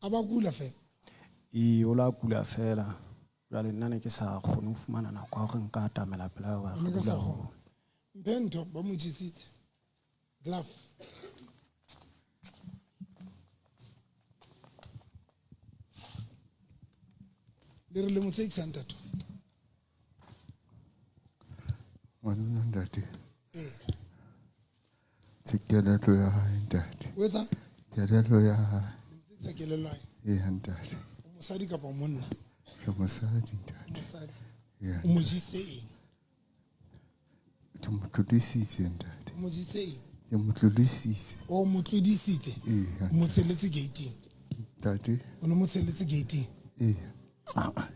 A ba kula fela. Ee, o la kula fela. Jwale nna ne ke sa kgone ho fumana nako ya hore nka atamela pela hoba O ne re ka sa dula kgona. hole. Mphe ntho ba mo jesitse. Glove. Le re le mo tsekisa ntate. Ngwanona ntate. Ee. Tse kelello ya hae ntate. O etsang? Kelello ya hae. Le mo tsekisa kelello ya hae. Eya ntate. O mosadi kapa o monna? Ke mosadi ntate. Mosadi. Eya. O mo jesitse eng? Ke mo tlodisitse ntate. O mo jesitse eng? Ke mo tlodisitse. O mo tlodisitse? Eya. O mo tshelletse gate-ing? Ntate. O ne mo tshelletse gate-ing? Eya.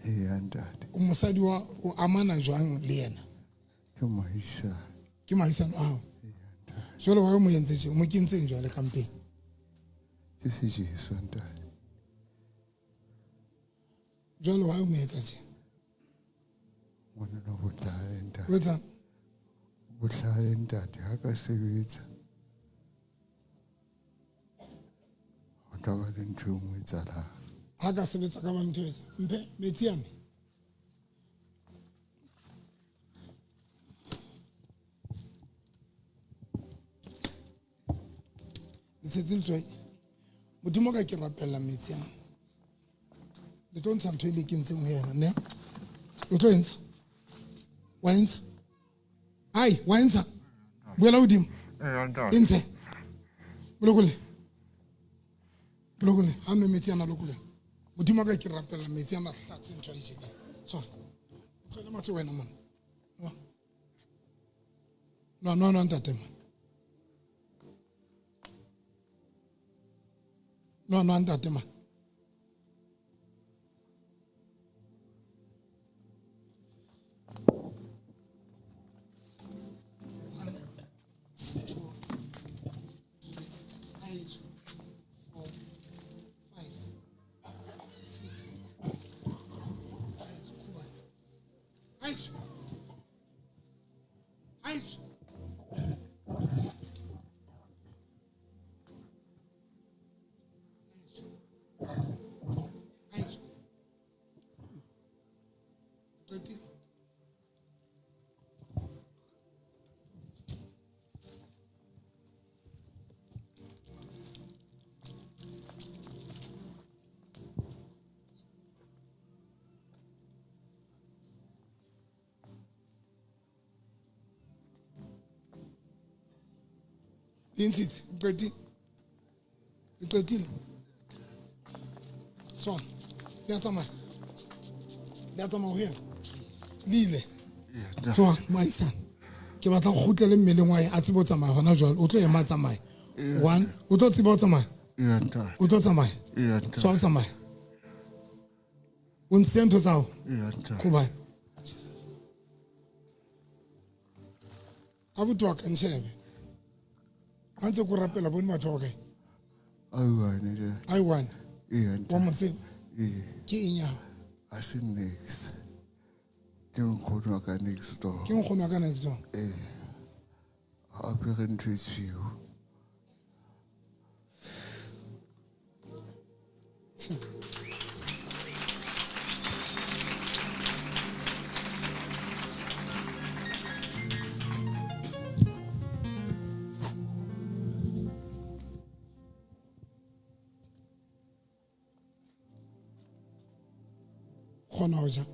Eya ntate. O mosadi wa o amana jwang le yena? Ke moahisane. Ke moahisane wa hao? Jwale wa o mo entse tje, o mo kentseng jwale ka mpeng? Ke sejeso ntate. Jwale wa o mo etsa tje? Ngwanona bohlale ntate. O etsang? Bohlale ntate ha ka sebetsa. Ho tla ba le ntho e nngwe etsahalang. Ha ka sebetsa ka ba ntho e etsa. Mphe metsi ane. Le tshetse letswai. Modimo ka ke rapella metsi ana. Le tlo ntsha ntho e le kentseng ho yena, ne? O tlo e ntsha? Wa e ntsha? Ai, wa e ntsha? Buela hodimo. E ntshe. Bolokolle. Bolokolle, ha nwe metsi ana lokolle. Modimo ka ke rapella metsi ana hlatse ntho a e jeleng. Sorry. Tlohela matsoho wena mona. Nwa. Nwa, nwa, nwa ntate ma. Nwa, nwa ntate ma. E ntshitse, o qetile? E qetile? Tswana, le a tsamaya? Le a tsamaya ho yena? Le ile? Tswa, moahisane. Ke batla o kgutlele mmeleng wa hae, a tsebe ho tsamaya hona jwale. O tlo ema a tsamaye. One, o tlo tseba ho tsamaya? O tlo tsamaya? Tswa o tsamaya. O ntshitse ntho tsa hao? Hobane? Abuti wa ka nshebe. Ha ntse ko rapela bone batho ba kae? Ai one. Ai one. Eya. Wa mo tseba? Ee. Ke eng ya hao? Ha se niks. Ke nkgono wa ka next door. Ke nkgono wa ka next door? Ee. A apere ntho e tshweu. Kgona ho ja?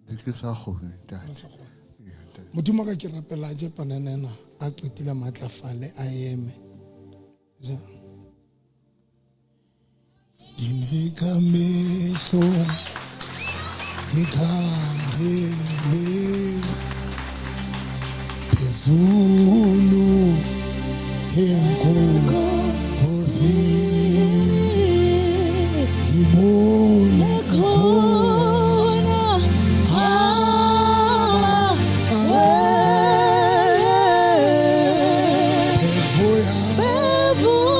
Ne ke sa kgone, ntate. O sa kgone. Modimo ka ke rapela a je panana ena, a qetile matlafale, a eme. Ja. Ke ne ka mehlo, ke khangele phezulu enkosini, ngibone khona bevuya,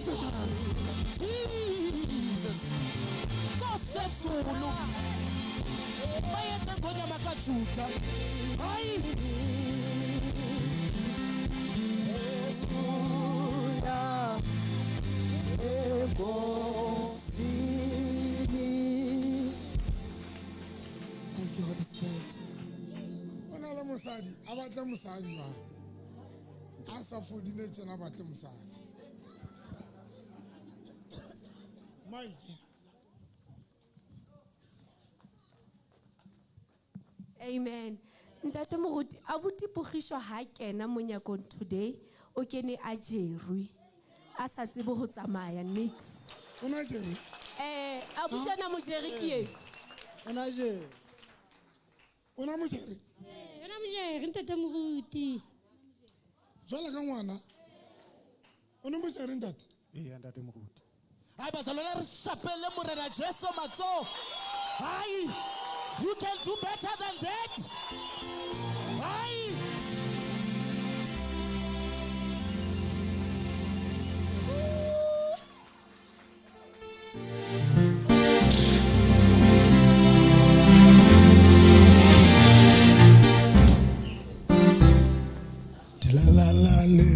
Jesus. Jesus. Kosesulu. Bayethe ngonyama kaJuda. Hayi. Thank you, Holy Spirit. O na le mosadi, a batle mosadi wa. A sa fodile tjena a batle mosadi. Mike. Amen. Ntate Moruti, abuti Pogiso ha kena monyakong today, o kene a jerwe. A sa tsebe ho tsamaya nix. O na jerwe? Abuti ana mo jere ke e? O na jere. O na mo jere? O na mo jere, ntate Moruti. Jwale ka ngwana. O ne mo jere ntate? Ee, ntate Moruti. Hayi bazalwane re shapele Morena Jesu matsoho. Hayi. You can do better than that. Hayi. La la le.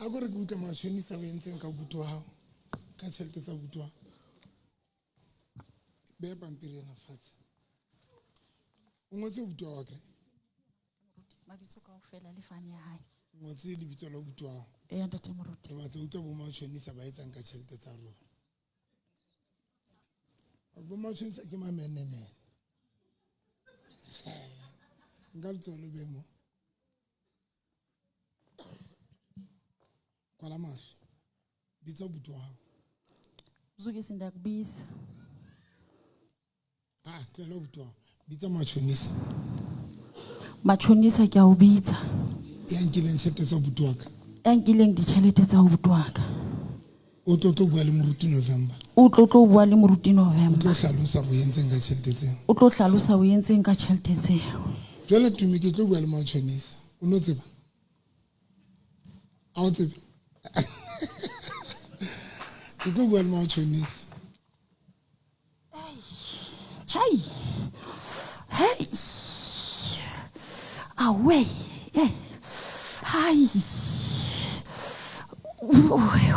A ko re ke utlwe matjhonisa o entseng ka buti wa hao, ka tjhelete tsa buti wa hao. Beha pampiri ena fatshe. O ngotse buti wa hao akere? Mabitso kaofela le fane ya hae. O ngotse lebitso la buti wa hao. Eya, ntate Moruti. Re batla ho utlwa bo matjhonisa ba etsang ka tjhelete tsa rona. Bo matjhonisa ke mamenemene. Nka letsoho le be mo. Kwala mahlo. Bitsa buti wa hao. Mzukisi ndiyakubisa. Ah, tlohela buti wa hao. Bitsa matjhonisa. Matjhonisa ke a o bitsa. Ya nkileng tjhelete tsa buti wa ka. Ya nkileng ditjhelete tsa buti wa ka. O tlo tlo bua le moruti November. O tlo tlo bua le moruti November. O tlo hlalosa hore o entseng ka tjhelete tseo. O tlo hlalosa o entseng ka tjhelete tseo. Jwale Tumi ke tlo bua le matjhonisa. O no tseba? A o tsebe? Ke tlo bua le matjhonisa. Chai. Hey. Away. Eh. Hi.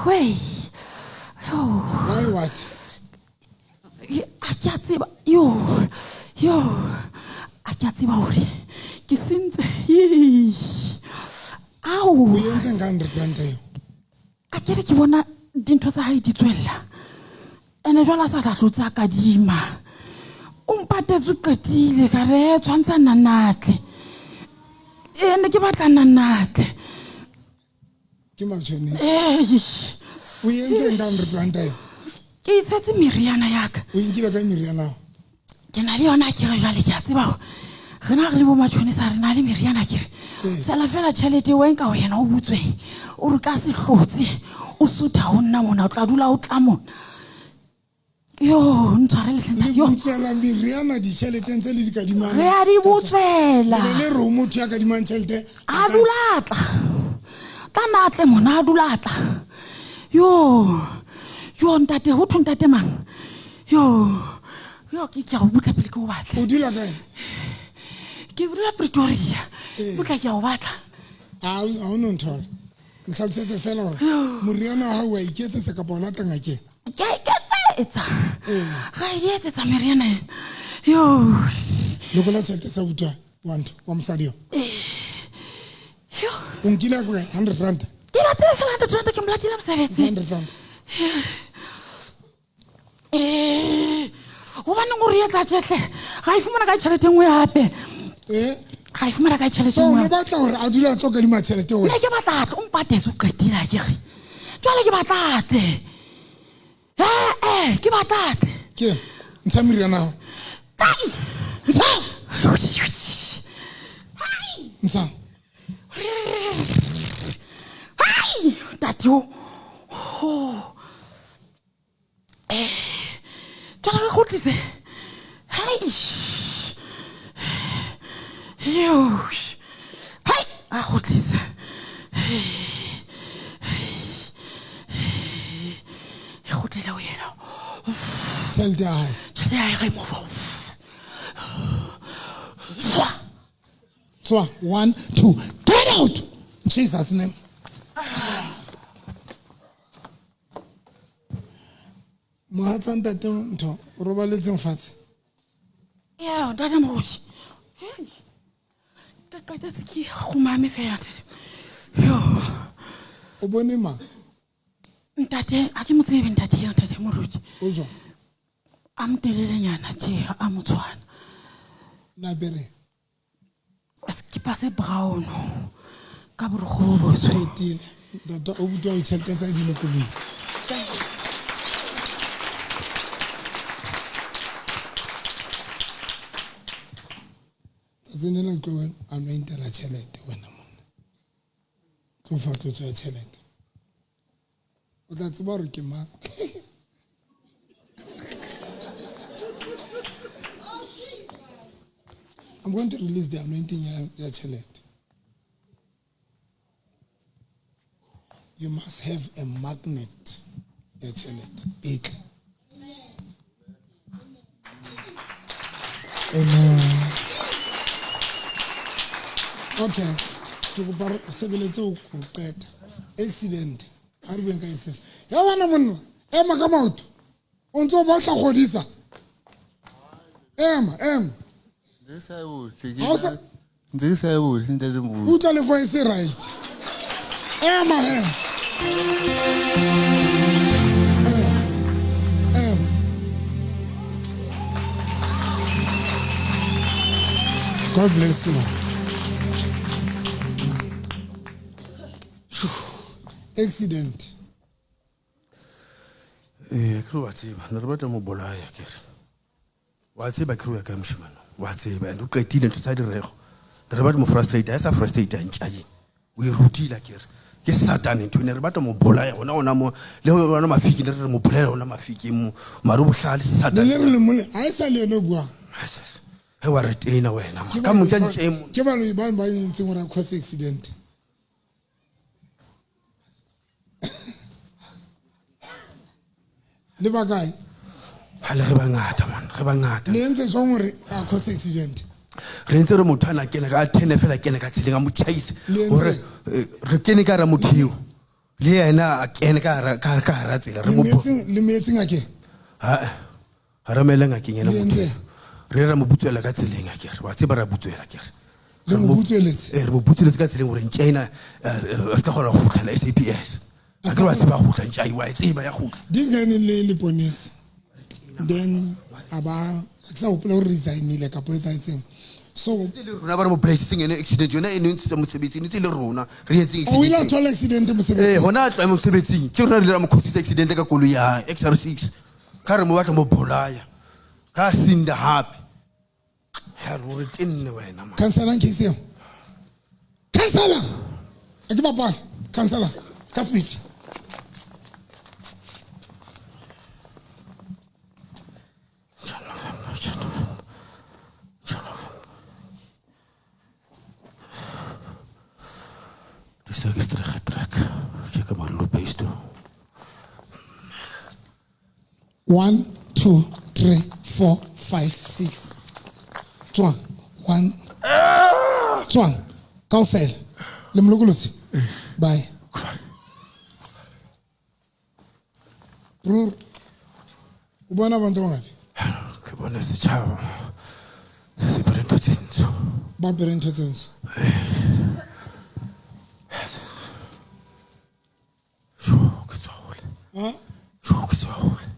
Wey. Why what? A ke a tseba. Yo. Yo. A ke a tseba hore ke sentse. Ao. O entseng ka 100 rand eo? A ke re ke bona dintho tsa hae di tswella. Ene jwale a sa tla hlotse a kadima. O mpatetse o qetile ka re tshwantsha nanatle. Ene ke batla nanatle. Ke matjhonisa. Eh. O entseng ka 100 rand eo? Ke itshetse meriana ya ka. O inkile ka meriana? Ke na le yona ke re jwale ke a tseba hore rena re le bo matjhonisa re na le meriana ke re. Sala fela tjhelete eo nka ho yena o butsweng. O re ka se hlotse o sotha ho nna mona o tla dula o tla mona. Yo, ntshwarele hle ntate, yo. Le butswela meriana ditjheleteng tse le di kadimang. Re a di butswela. Le le re o motho ya kadimang tjhelete. A dula a tla. Tla nna a tle mona, a dula a tla. Yo. Yo ntate, ho thwe ntate mang? Yo. Yo ke a o butla pele ke o batla. O dula kae? Ke dula Pretoria. Butla ke a o batla. A o no nthola. Ntlhalosetse fela hore moriana wa hao wa iketsetsa kapa o lata ngakeng? Ke a iketsetsa. Ga e etsetsa meriana ena. Yo. Lokola tjhelete tsa buti wa ntho wa mosadi eo. Yo. O nkile kae 100 rand? Ke latile fela 100 rand ke mo latile mosebetsing. 100 rand. Hobaneng o re etsa tjhehle? Ga e fumana ka tjhelete e nngwe hape. Ga e fumana ka tjhelete e So nngwe. o batla hore a dule a tlo kadima tjhelete ho wena? Ne ke batla a tle, o mpatetse o qetile akere. Jwale ke batla a tle. Ee, ke batate. Ke ntsha meriana hao. Ntsha. Ntsha. Hai, ntate o. Oh. Jwale re kgutlise. Hai. Yo. Hai, a kgutlise. E kgutlele ho yena. Tjhelete ya hae. Tjhelete ya hae re mo fa. Tswa. Tswa. 1 2. Get out. In Jesus name. Mohatsa ntate ntho o robaletseng fatshe. Yeah, ntate Moruti. Ke qetetse ke kgumame fela ntate. Yo. O bone mang? Ntate, ha ke mo tsebe ntate eo ntate Moruti. O jwang? A motelelenyana tje, a motshwana. Na bere? Sekipa se brown ka borokgo bo botsho. Qetile. Ntate o butwa o tjhelete tsa di lokoloi. Tsatsing lena ke tlo anointela tjhelete wena monna. Tlo fa tlotso ya tjhelete. O tla tseba hore ke mang. I'm going to release the anointing ya tjhelete. You must have a magnet ya tjhelete. E tle. Amen. Okay. Ke kopa re sebeletse ho qeta. Accident. Ha re bueng ka accident. Ya bana monna, ema ka maoto. O ntso batla kgodisa. Ema, ema. Ntse ke sa ye bohle ntate Moruti. Utlwa le voice right. Ema he. Ema. God bless you. Accident. Ee, ke re wa tseba, ne re batla mo bolaya ke re. Wa tseba ke re o ya kae moshemane? Wa tseba and o qetile ntho tsa dirego. Ne re batla mo frustrate, ha e sa frustrate ntja eng. O e rutile ke re. Ke Satane ntho ne re batla mo bolaya hona hona mo le hona mafiki ne re re mo bolaya hona mafiki mo. Mare o bohlale Satane. Ne le re le mole, ha e sa le yena o buang. He wa re tena wena. Ka motja ntja e mo. Ke baloi ba ba entseng hore a cause accident. Le ba kae? Ha le re bangata man, re bangata. Le entse jwang hore a cause accident? Re ntse re motho ana kene ka thene fela kene ka tseleng a mo tjhaise. Hore re kene ka hara motho eo. Le yena a kene ka hara ka hara tsela re mo le metseng a ke. Ha ha re mele ngakeng yena motho. Re re mo butswela ka tseleng a ke re. Wa tseba ra butswela ke re. Le mo butsweletse. Re mo butsweletse ka tseleng hore ntjena a ska kgona go kgutlela SAPS. A ke wa tseba kgutla ntja wa tseba ya kgutla. This guy ne le leponesa. Then aba ke sa hopola hore resignile kapa o etsahetseng. So le rona ba re mo bolaisitseng ene accident yona e ne ntshitse mosebetsing, e ntse le rona re entseng accident. O ile a thola accident mosebetsing. Hona a tla mosebetsing. Ke rona re ile ra mo khosisa accident ka koloi ya hae XR6. Ka re mo batla mo bolaya. Ka sinda hape. Ha re tenne wena man. Cancelang case eo. Cancela. A ke bapala. Cancela. Ka speech. Check my loop base too. 1 2 3 4 5 6. Tswang. 1. Tswang. Kaofela. Le molokolotsi. Bye. Bror. O bona bantu ba ngapi? Ke bona setjhaba. Se se apere ntho tse ntsho. Ba apere ntho tse ntsho.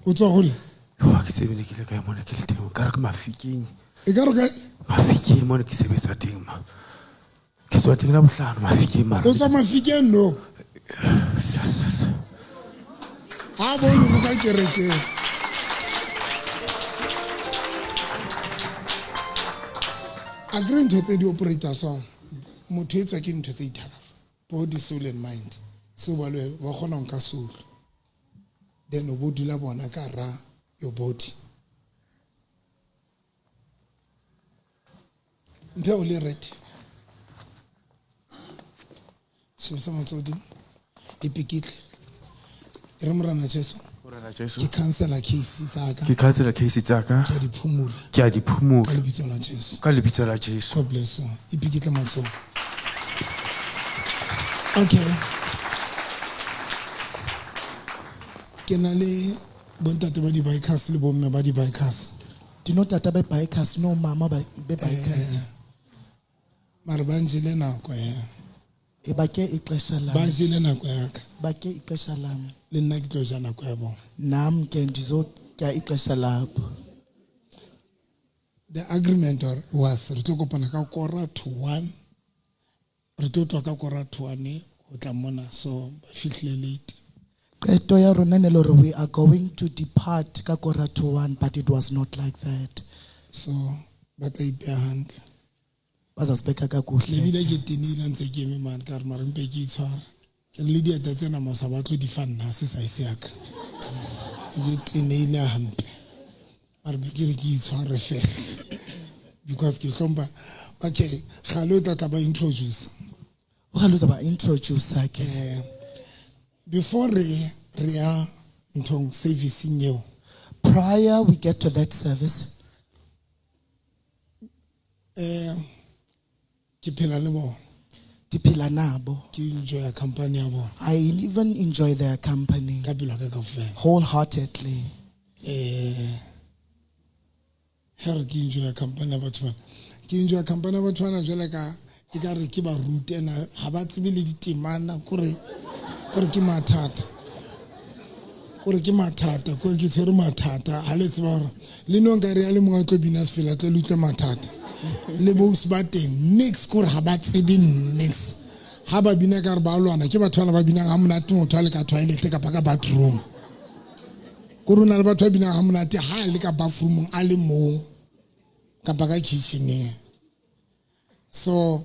O tswa hole? Ha ke tsebe ne ke le kae mona ke le teng. Ka re ke Mafikeng. E ka re kae? Mafikeng mona ke sebetsa teng ma. Ke tswa teng la bohlano Mafikeng mara. O tswa Mafikeng no? Ha bone go ka kerekeng. Akere ntho tse di operata so motho e tswa ke ntho tse itharo, body, soul and mind. So ba le ba kgona ho nka soul, then o bo dula bona ka ra your body. Mphe o le ready. Shebisa matsoho hodimo, ipikitle, e re Morena Jesu, Morena Jesu, ke cancela case tsa ka, ke cancela case tsa ka, ke a di phumola, ke a di phumola ka lebitso la Jesu, ka lebitso la Jesu. God bless you. Ipikitle matsoho. Okay, ke na le bontate ba di-bikers le bomme ba di-bikers. Ndinootata bee-bikers noomama bee-bikers. Mare ba njele nako ya Batye ixesha ba lam. jele nako ya ka. Batye ixesha lam. Le nna ke tlo ja nako ya bona. Nam ke ndizotya ixesha labo. The agreement was re tlo kopana ka 12:45, re tlo tloha ka 12:45 ho tla mona, so ba fihlile late. Qeto ya rona ne le hore we are going to depart ka 12:45, but it was not like that. So ba tla ipeha hantle. Bazasibeka kakuhle. Lebile ke tenile ntse ke eme mane, ka re mare mpe ke itshware, ke re le dieta tsena mosa ba tlo di fa nna, se size ya ka. Ke teneile hampe, mare be ke re ke itshware fela because ke hlompha. Okay, gale o tla tla ba introduce. Ugale uzaba introducer ke. Before re re ya nthong servicing eo, Prior we get to that service, ke phela le bona. Ndiphila nabo. Ke enjoya company ya bona. I even enjoy their company. Ka pelo ya ka kaofela. Wholeheartedly. Ha re ke enjoya company ya batho bana, ke enjoya company ya batho bana jwale ka e ka re ke ba rute na ha ba tsebe le ditemana, kore kore ke mathata, kore ke mathata, kore ke tshwere mathata. Ha le tseba hore le no nka re ya le mongwe a tlo bina sefela, tlo le utlwe mathata le boausi ba teng nix, kore ha ba tsebe nix. Ha ba bina ka re ba lwana, ke batho bana ba binang ha monate motho a le ka toilet kapa ka bathroom. Kore o na le batho ba binang ha monate ha a le ka bathroomong a le mong kapa ka kitcheneng. So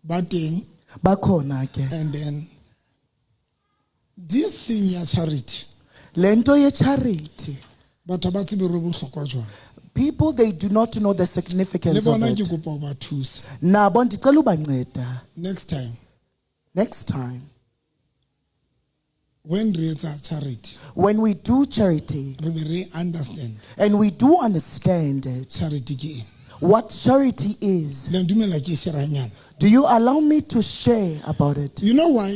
ba teng. Bakhona ke. And then this thing ya charity, Le nto ye charity, batho ba tsebe re bohlokwa jwang. People, they do not know the Le significance of bona ke it. kopa ho ba thusa. Nabo ndicela ubanceda. Next time. Next time. When re etsa charity, When we do charity, re be re understand. And we do understand it. Charity ke eng? What charity is. Le ndumela ke share hanyane. Do you allow me to share about it? You know why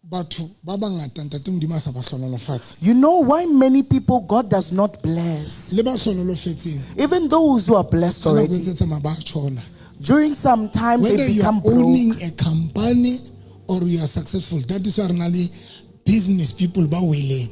batho ba bangata ntate Modimo a sa ba hlohonolofatse? You know why many people God does not bless? Le ba hlohonolofetseng. Even those who are blessed Ka nako already. e ntse tsamaya ba tjhona. During some time they Whether you are become broke. owning a company or you are successful, that is why re na le business people ba weleng.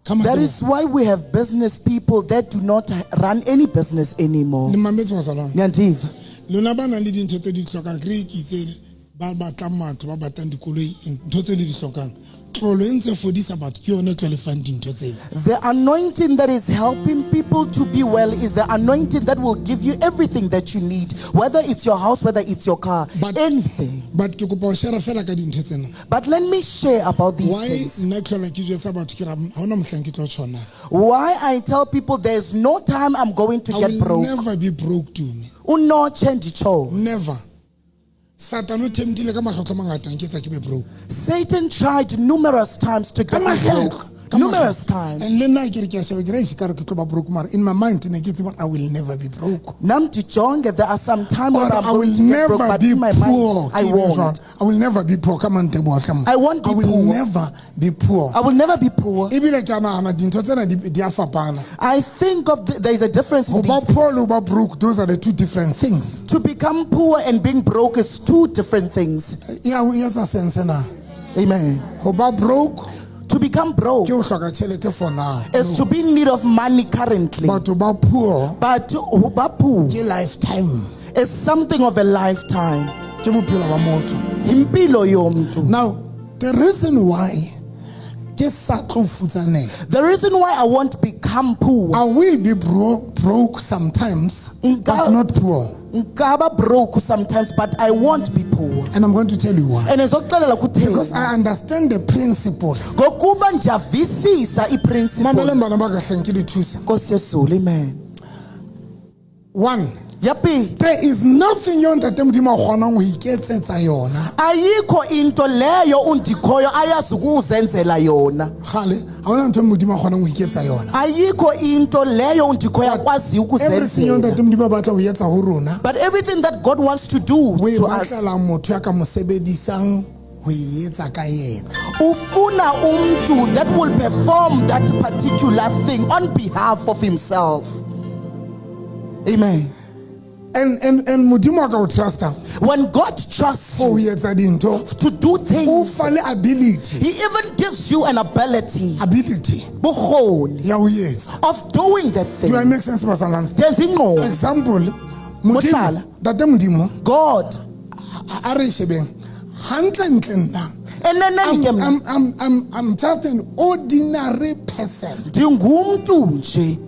Come on, That is why we have business people that do not run any business anymore. Le mametse bazalwane. Nyandiva. Lona ba nang le dintho tse di hlokang, re ikitse ba batlang matlo, ba batlang dikoloi, ntho tse le di hlokang. Tlolo e ntse fodisa batho ke yone e tlo lefang dintho tseo. The anointing that is helping people to be well is the anointing that will give you everything that you need, whether it's your house, whether it's your car, anything. But ke kopa ho share fela ka dintho tsena. But let me share about these Why things. nna ke hlola ke jwetsa batho ke re ha hona mohlang ke tlo tjhona. Why I tell people there's no time I'm going to I get will broke. never be broke to me. Unotshe nditsho. Never. Satan o temptile ka makgetlo a mangata a nketsa ke be broke. Satan tried numerous times to get me broke. Numerous times. And le nna ke re ke a sheba, ke re, eish, ka re ke tlo ba broke, mara in my mind ne ke tseba I will never be broke. Nam ndijonge, there are some times Or when I'm I will going to get broke, never but be in my poor. mind, I Ke be won't. jwalo. I will never be poor. Come on, Teboho, hle mo. I won't be I will poor. never be poor. I will never be poor. Ebile ke a nahana dintho tsena di a fapana. I think of there is a difference in Ho ba these poor things. le ho ba broke, those are the two different things. To become poor and being broke is two different things. E a o etsa sense na? Amen. Ho ba broke, To become broke ke ho hloka tjhelete for now. is to be in need of money currently. But ho ba poor, But ho ba poor ke lifetime. is something of a lifetime. Ke bophelo ba motho. Impilo yomntu. Now, the reason why ke sa tlo futsaneha The reason why I won't become poor, I will be broke sometimes but not poor. Nkaba broke sometimes, but I won't be poor. And I'm going to tell you why. And ngizokuxelela Because kutheni. I understand the principle. Ngokuba ndiyavisisa iprinciple. Mameleng bana ba ka hleng ke le thusa. Nkosi yezulu, amen. One, Yaphi? there is nothing yo ntate Modimo a kgonang ho iketsetsa yona. Ayikho into leyo undikhoyo ayazi ukuzenzela yona. Kgale, ha hona ntho e Modimo a kgonang ho iketsa yona. Ayikho into leyo undikhoyo akwazi Everything yo ukuzenzela. ntate Modimo a batla ho etsa ho rona, But everything that God wants to do o e to us, batlela motho ya ka mo sebedisang ho e etsa ka yena. ufuna umntu that will perform that particular thing on behalf of himself. Amen. And Modimo a ka o trusta When God trusts for ho you etsa dintho, to do o things, fa le ability, he even gives you an ability ability bukgoni, ya ho etsa. of doing the Do I thing. make sense, Basalwane? Ndenza ingqondo. Example, Modimo, Mohlala. ntate Modimo, God. a re shebeng hantlentle nna Eneneni ke mna I'm just an ordinary person. ndingumntu nje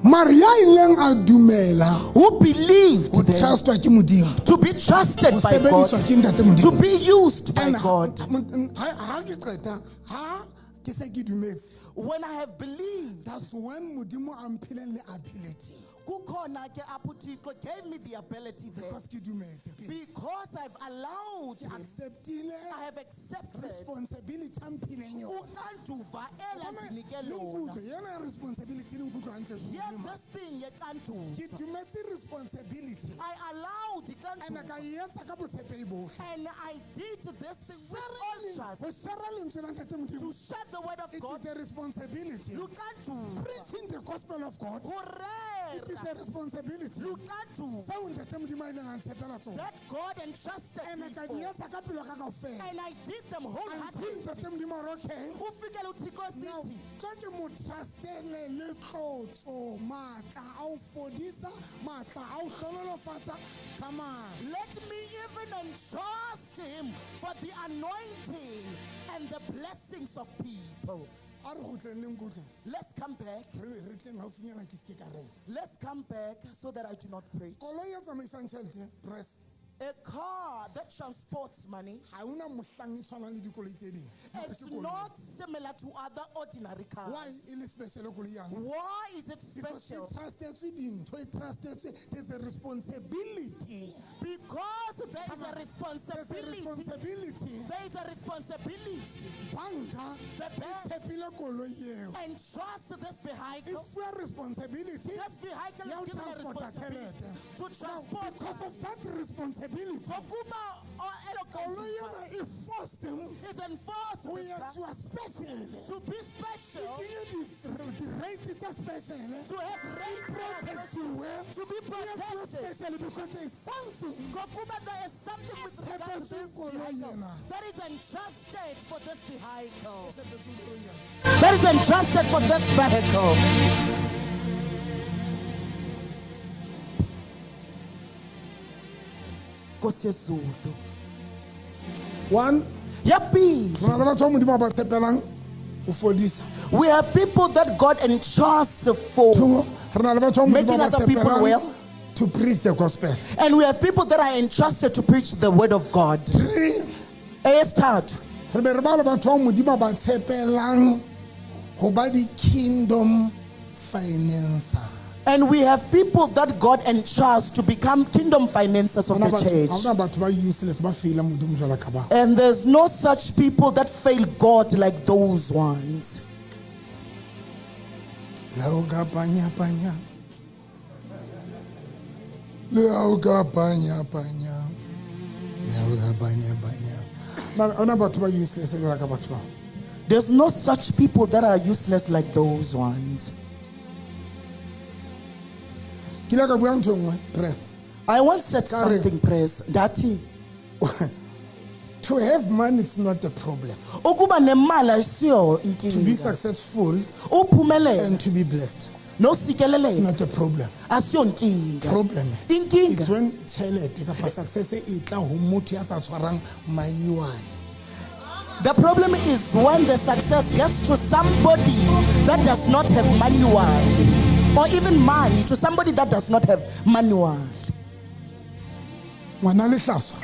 Mare ya ileng a dumela who believed ho then trustwa ke Modimo, to be trusted ho by God, sebediswa ke ntate to Modimo. be used by And God. ha ke qeta, ha ke se ke dumetse, When I have believed, that's when Modimo a mphileng le ability. kukhona ke apho uThixo gave me the ability there Because ke dumetse pele. because I've allowed Ke him, acceptile I have accepted responsibility a mphileng yona. uxanduva elandinike Le lona. nkutlwe, yena ya responsibility le nkutlwe hantle. Hear this thing yexanduva. Ke dumetse responsibility. I allowed And ka ixanduva e etsa ka botshepehi bohle. and I did this thing with all trust. Ho share lentswe la ntate To Modimo. share the word of It God, is the responsibility. luxanduva. Preaching the gospel of God. Ho It is rera the responsibility. luxanduva Seo ntate Modimo a ileng a ntshepela tsona. that God entrusted And me ka di for. etsa ka pelo ya ka kaofela. And I did them Until wholeheartedly. ntate Modimo a re, okay. Ufikele uThixo Now, sithi tlo ke mo trustele le tlotso, matla a ho fodisa, matla a ho hlohonolofatsa. Come on. Let me even entrust him for the anointing and the blessings of people. A re kgutleng le nkutleng. Let's come back. Re tleng haufinyana ke se ke ka rera. Let's come back so that I do not preach. Koloi e tsamaisang tjhelete, press. A car that transports money, Ha hona mohlang e tshwanang le dikoloi tse ding. it's Ke koloi. not similar to other ordinary Why cars. e le special koloi yana? Why is it Because e special? trustetswe dintho, e trustetswe. There's a responsibility. Because there is a There's a responsibility. responsibility. There is a responsibility. Banka The e bank tshepile koloi eo. Entrust this E vehicle. fuwa responsibility This vehicle ya is ho given a transporta responsibility tjhelete. to Now, transport because money. of that responsibility, Ngokuba elo koloi xanduva ena e forced him is enforced ho this car etsuwa special. to be E special, kenye di-rate tse special. to have rates that are special, Protectiwe. to be E etsuwe protected. special because there is something Ngokuba there is something with regard to this Tshepetsweng koloi vehicle ena. that is entrusted for this vehicle. Tshepetsweng koloi ena. That is entrusted for this vehicle. Nkosi yezulu. One, Yapili. re na le batho ba Modimo a ba tshepelang ho fodisa. We have people that God entrusts for, Two, re na le batho ba Modimo Making a ba other people tshepelang well. to preach the gospel. and we have people that are entrusted to preach the word of God. Three, Eyesithathu, re be re ba le batho ba Modimo a ba tshepelang ho ba di-kingdom financer. And we have people that God entrusts to become kingdom financiers of Ha the hona church. batho ba useless ba failang Modimo jwalo ka ba. And there's no such people that fail God like those ones. Le ha o ka panya-panya. Le ha o ka panya-panya. Le ha o ka panya-panya. Mara ha hona batho ba useless jwalo ka batho bao. There's no such people that are useless like those ones. Ke ile ka bua ntho e nngwe, press. I once said Ka re- something, press. Ndati, To have money is not a problem. ukuba nemali ayisiyo To be inkinga. successful Uphumelele and to be blessed. It's nosikeleleka not a problem. asiyo nkinga. Problem. Inkinga It's when tjhelete kapa success e tla ho motho ya sa tshwarang manual. The problem is when the success gets to somebody that does not have manual or even money, to somebody that does not have manual. Ngwana lehlaswa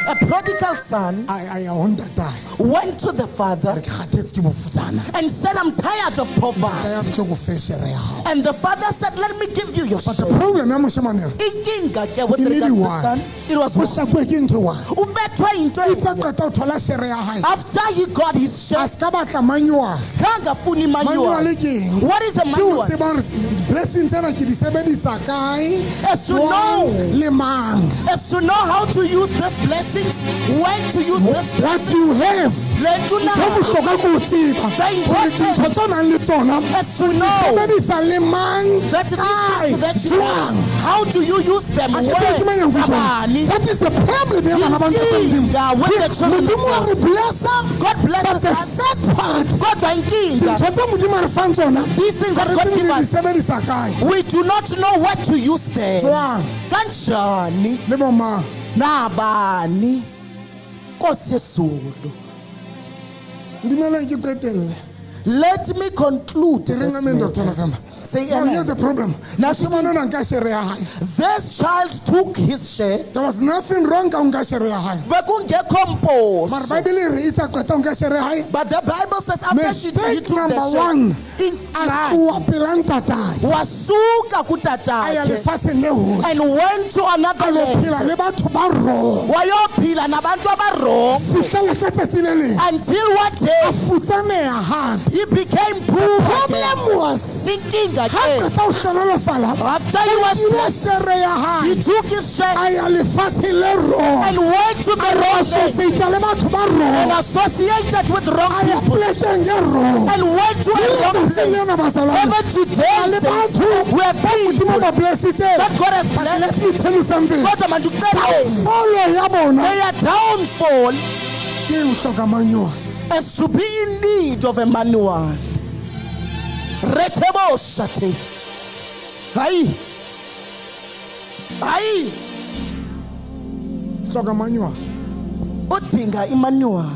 A prodigal son a ya ho ntatae went to the father re ke kgathetse ke bofutsana and said, I'm tired of ntate poverty. ya re tlo ko fe shere ya hao And the father said, Let me give you your but the share. problem ya moshemane ena Inkinga ke with e ne regards le to the one son, it was o one. shapuwe ke ntho e one Ubethwe into itse a enye. qeta ho thola shere ya hae After he got his a share, se ka batla manual kangafuni manual. manual ke eng What is a ke o manual? tseba hore blessing tsena ke di sebedisa kae As to jwang, know. le mang Is to know how to use these blessings, when to use this what blessings. you have Le ntho ntho e na- bohlokwa ke ho tseba The hore important- dintho tse o nang le tsona Is to know sebedisa le mang that these kae things that you jwang have, how do you use them? A ke tsebe ke mang Where? ya nkutlwang. Kabani. That is the problem ya bana ba ntate Modimo. Inkinga with the children of Modimo wa God. re blessa God but blesses the us. sad part Kodwa inkinga, dintho tse Modimo a re fang tsona these things ha that re God tsebe give re di us, sebedisa kae we do not know what to use them. Jwang? Kanjani? le bo mang Nabani? Nkosi yezulu. Dumelang ke qetelle Let me conclude ke reng this amen matter. Dr. November Say Now, amen. here's the problem Now, moshemane o na nka shere ya hae This child took his share. there was nothing wrong ka ho nka shere ya hae Bekungekho mara mposo. bible e re e tsa qeta ho nka shere ya hae But the Bible says after she he mistake took the number share, one a ingxaki tloha pela ntatae wasuka a ya kutatakhe lefatsheng le hole and went to another a lo land. phela le batho ba wrong Wayophila nabantu abarong fihlela ka tsatsi le leng until one a day futsaneha hape he became poor. problem again. was Inkinga ha ke qeta ho hlonolofala after he was ile shere ya he hae took his share a ya lefatsheng le wrong and went to a the ro wrong land associate le batho ba and wrong associated with wrong a ya people polekeng e wrong and went to Le a wrong letsatsing place. lena, bazalwane, Even today, le saints, batho we have ba Modimo people ba blessitseng that God has But blessed. let me tell you something Kodwa manje uqedile. downfall ya bona Their downfall ke ho hloka manual is to be in need of a manual. Reteboshate. Hayi. Hayi. hloka manual Udinga imanual.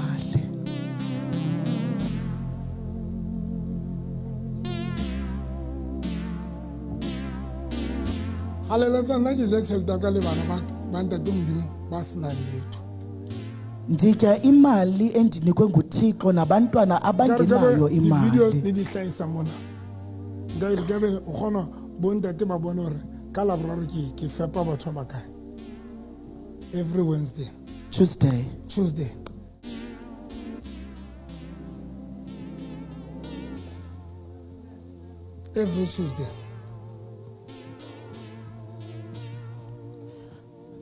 galeletsa nna ke ja tšhelete ya ka le bana ba ntate Modimo ba senang letho Nditya imali endinikwe nguThixo nabantwana Ka re ka be abangenayo di-video imali. le di hlahisa mona nka re ka be o kgona bontate ba bone hore ka Laboraro ke fepa batho ba bakae every Wednesday Tuesday. Tuesday every Tuesday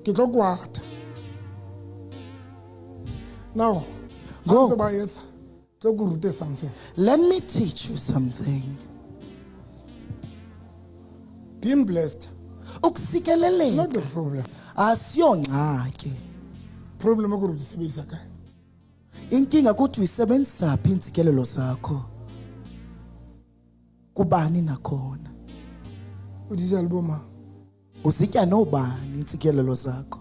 ke tlo kwata now ha Go. ntse ba etsa tlo ke rute something Let me teach you something. being blessed not Ukusikeleleka the problem asiyongxaki. problem ke hore o di sebedisa kae Inkinga kuthi uyisebenzisa phi intsikelelo zakho. Kubani nakhona? o di ja le bo mang Uzitya nobani intsikelelo zakho?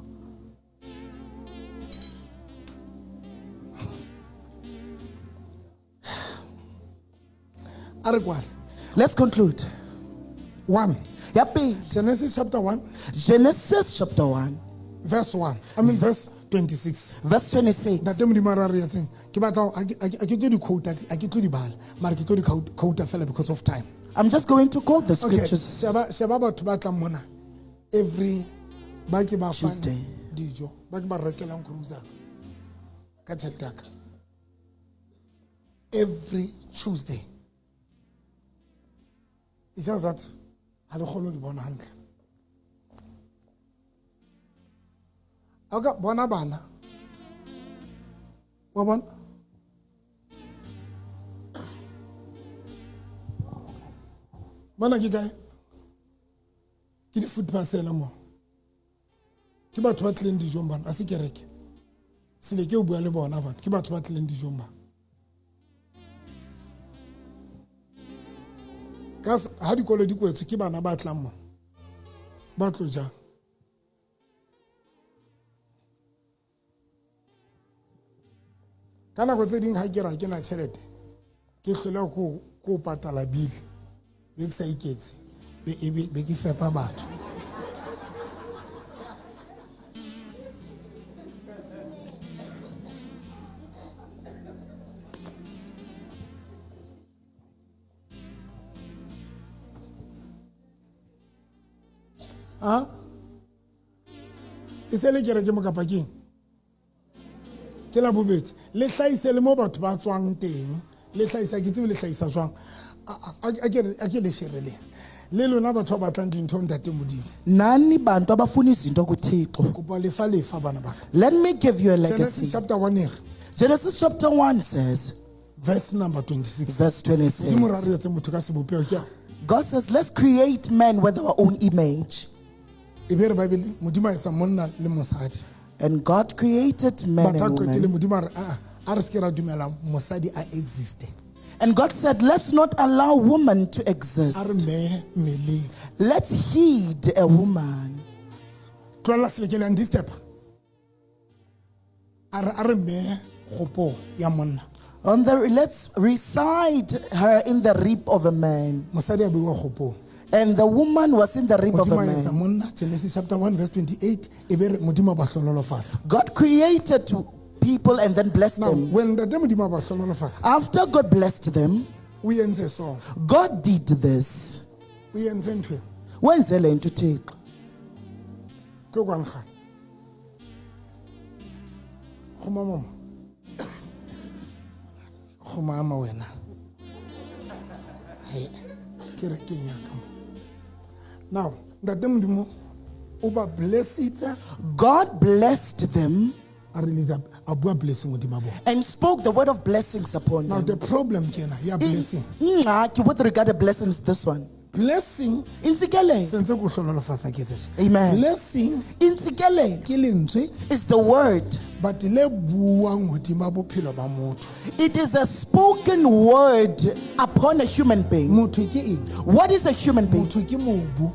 A re kwale Let's conclude. 1 Ya pele, Genesis chapter 1 Genesis chapter 1 verse 1 I mean verse 26 verse 26. ntate Modimo a re a re etseng ke batla ha ke tlo di quote ha ke tlo di bala mara ke tlo di quote fela because of time I'm just going to quote the okay scriptures. sheba batho ba tlang mona every ba ke ba fang Tuesday. dijo ba ke ba rekelang grocery ka tjhelete ya ka every Tuesday it's just that ha le kgone ho di bona hantle a ka bona bana wa bona mona ke kae ke di-food parcel mo ke batho ba tlileng dijong bana a se kereke sele ke o bua le bona batho ke batho ba tlileng dijong bana ka ha dikolo di kwetswe ke bana ba tlang mo ba tlo jang Ka nako tse ding ha ke re ha ke na tjhelete, ke hloleha ko ko patala bill, be ke sa iketse, be ke fepa batho. A e se le kereke mo kapa keng? Ke la bobedi. Le hlahise le mo batho ba tswang teng, le hlahisa, ke tsebe le hlahisa jwang. A ke le shere le le lona batho ba batlang dintho, ntate Modimo. Nani bantu abafuna izinto kuThixo. Kopa lefa lefa bana ba ka. Let me give you a Genesis legacy. chapter 1 e re, Genesis chapter 1 says, verse number 26, verse Modimo ra 26. re etse motho ka sebopeho ke a God says, let's create man with our own image. E be re Bible, Modimo a etsa monna le mosadi. And God created man Batho a and qetile, woman. Modimo a re aa, a re se ke ra dumela mosadi a existe. And God said, let's not allow woman to A re exist. mmehe mmeleng. Let's heed a woman. Tlohella seleke le yang disturb. A re mmehe kgopong ya monna. Let's reside her in the rib of a man. Mosadi a beiwa kgopong. And the woman was in the rib of a Modimo a etsa man. monna, Genesis chapter 1 verse 28, e be re Modimo a ba hlohonolofatsa. God created people and then blessed Now, them. when ntate Modimo a ba hlohonolofatsa, After God blessed them, o entse so. God did this. O entse ntho ena. Wenze le nto uThixo. Tlo kwang kgale. Kgoma mama. Kgoma ama wena. Hai, ke re keng ya ka mo. Now, ntate Modimo o ba blessitse. God blessed them A release, a bua blessing hodima bona. and spoke the word of blessings upon Now them. the problem ke ena ya blessing. Ingxaki with regard to blessings, this one. Blessing Intsikelelo. sentse ko hlohonolofatsa ke tse. Amen. Blessing Intsikelelo ke lentswe is the word. but le buang hodima bophelo ba motho. It is a spoken word upon a human being. Motho ke eng? What is a human being? Motho ke mobu.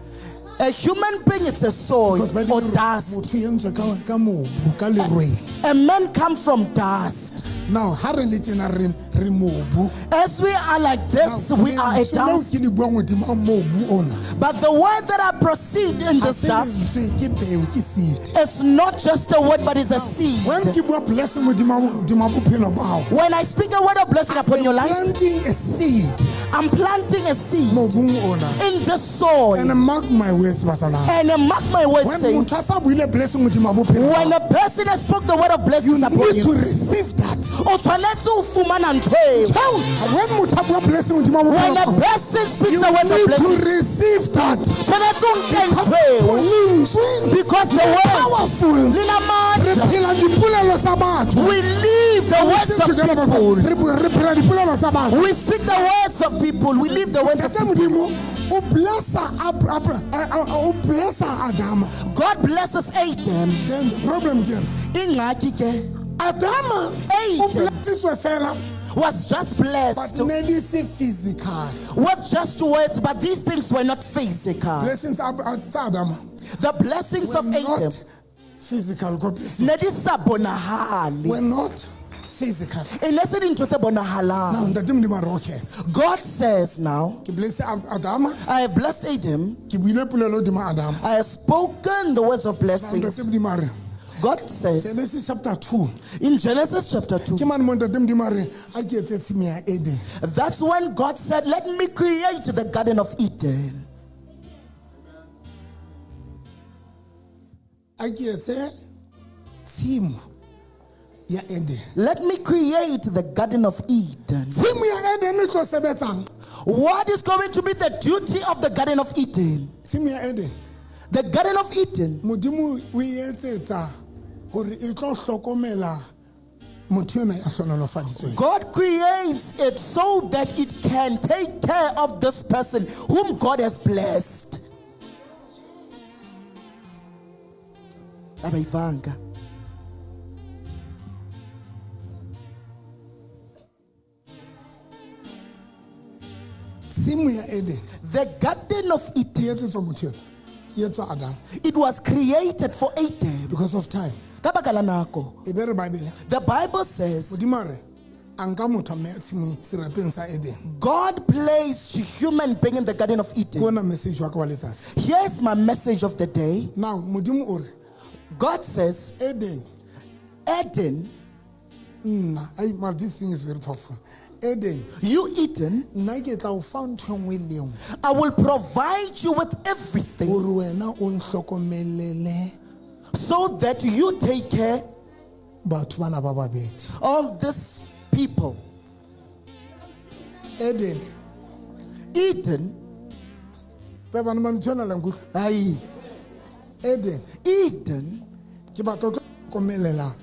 A human being, it's a soil Because Bible or e re dust. motho e entswe ka mobu, ka lerwele. A man comes from dust. Now, ha re le tjena re mobu. As we are like this, Now, we are a lentswe leo dust. ke le buang hodima mobu ona. But the word that I proceed in Ha this se dust, lentswe, ke peo, ke seed. it's not just a word, but it's a seed. When ke bua blessing hodima bophelo ba hao, When I speak a word of blessing upon your life, planting a seed I'm planting a seed mobung ona. in this soil. And mark my words, Basola. And mark my words, When saints, motho a sa buile blessing hodima bophelo ba when hao, a person has spoke the word of you blessings upon need you, to receive that. o tshwanetse ho fumana ntho eo. How? When motho a bua blessing hodima bophelo When ba a hao, person speaks you the words of need to blessing, receive that. tshwanetse o nke ntho eo. Lentswe Because the le word powerful. le na Re matla. phela dipolelo tsa batho. We live the words of Together, people. re phela dipolelo tsa batho. We speak the words of people. We live the words of Ntate people. Modimo o blessa o blessa Adama. God blesses Adam. Then the problem ke ena. Ingxaki ke Adama o Adam blessitswe fela, was just but blessed ne di se physical. with just words, but these things were not physical. Blessings tsa Adama The blessings were of Adam not physical. God bless you. ne di sa bonahale. Were not physical. E ne se dintho tse Now bonahalang. ntate Modimo a re, okay, God says now, ke blesse Adama, I have blessed Adam. ke buile polelo hodima Adama. I have spoken the words of Now blessings. ntate Modimo a re, God says Genesis chapter 2, in Genesis chapter 2, ke mane mo ntate Modimo a re, a ke etse tshimo ya Eden. that's when God said, let me create the Garden of Eden. A ke etse tshimo ya Eden. Let me create the Garden of Eden. Tshimo ya Eden e tlo sebetsang. What is going to be the duty of the Garden of Eden? Tshimo ya Eden. The Garden of Eden, Modimo o e etsetsa hore e tlo hlokomela motho ena ya hlohonolofaditsweng. God creates it so that it can take care of this person whom God has blessed. Abayivanga. Tshimo ya Eden The Garden of e Eden, etsetswa motho ena. E etswa Adam it was created for Adam. because of time. Ka baka la nako. E be re Bible. The Bible says, Modimo a re, A nka motho a mmeya tshimong serapeng sa Eden. God placed human being in the Garden of Ke Eden. ona message wa ka wa letsatsi. Here's my message of the day. Now Modimo o re God says, Eden Eden, nna ai mara this thing is very powerful. Eden you Eden, nna ke tla o fa ntho e nngwe le e nngwe I will provide you with everything gore wena o ntlhokomelele so that you take care batho bana ba babedi. of this people. Eden Eden, pe bana ba ntho ena la nkutlwa. aye, Eden Eden, ke batla o tlo hlokomelela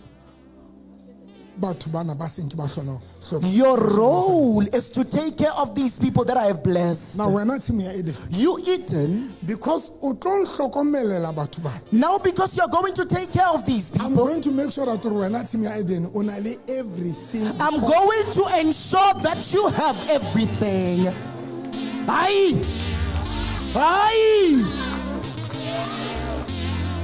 batho bana ba seng ke ba hlona ho hlokomela. your role is to take care of these people that I have blessed. Now wena tshimo ya Eden You Eden, because o tlo nhlokomelela batho ba. now because you're going to take care of these I'm people, going to make sure that gore wena tshimo ya Eden o na le everything. I'm going to ensure that you have everything. Aye. Aye.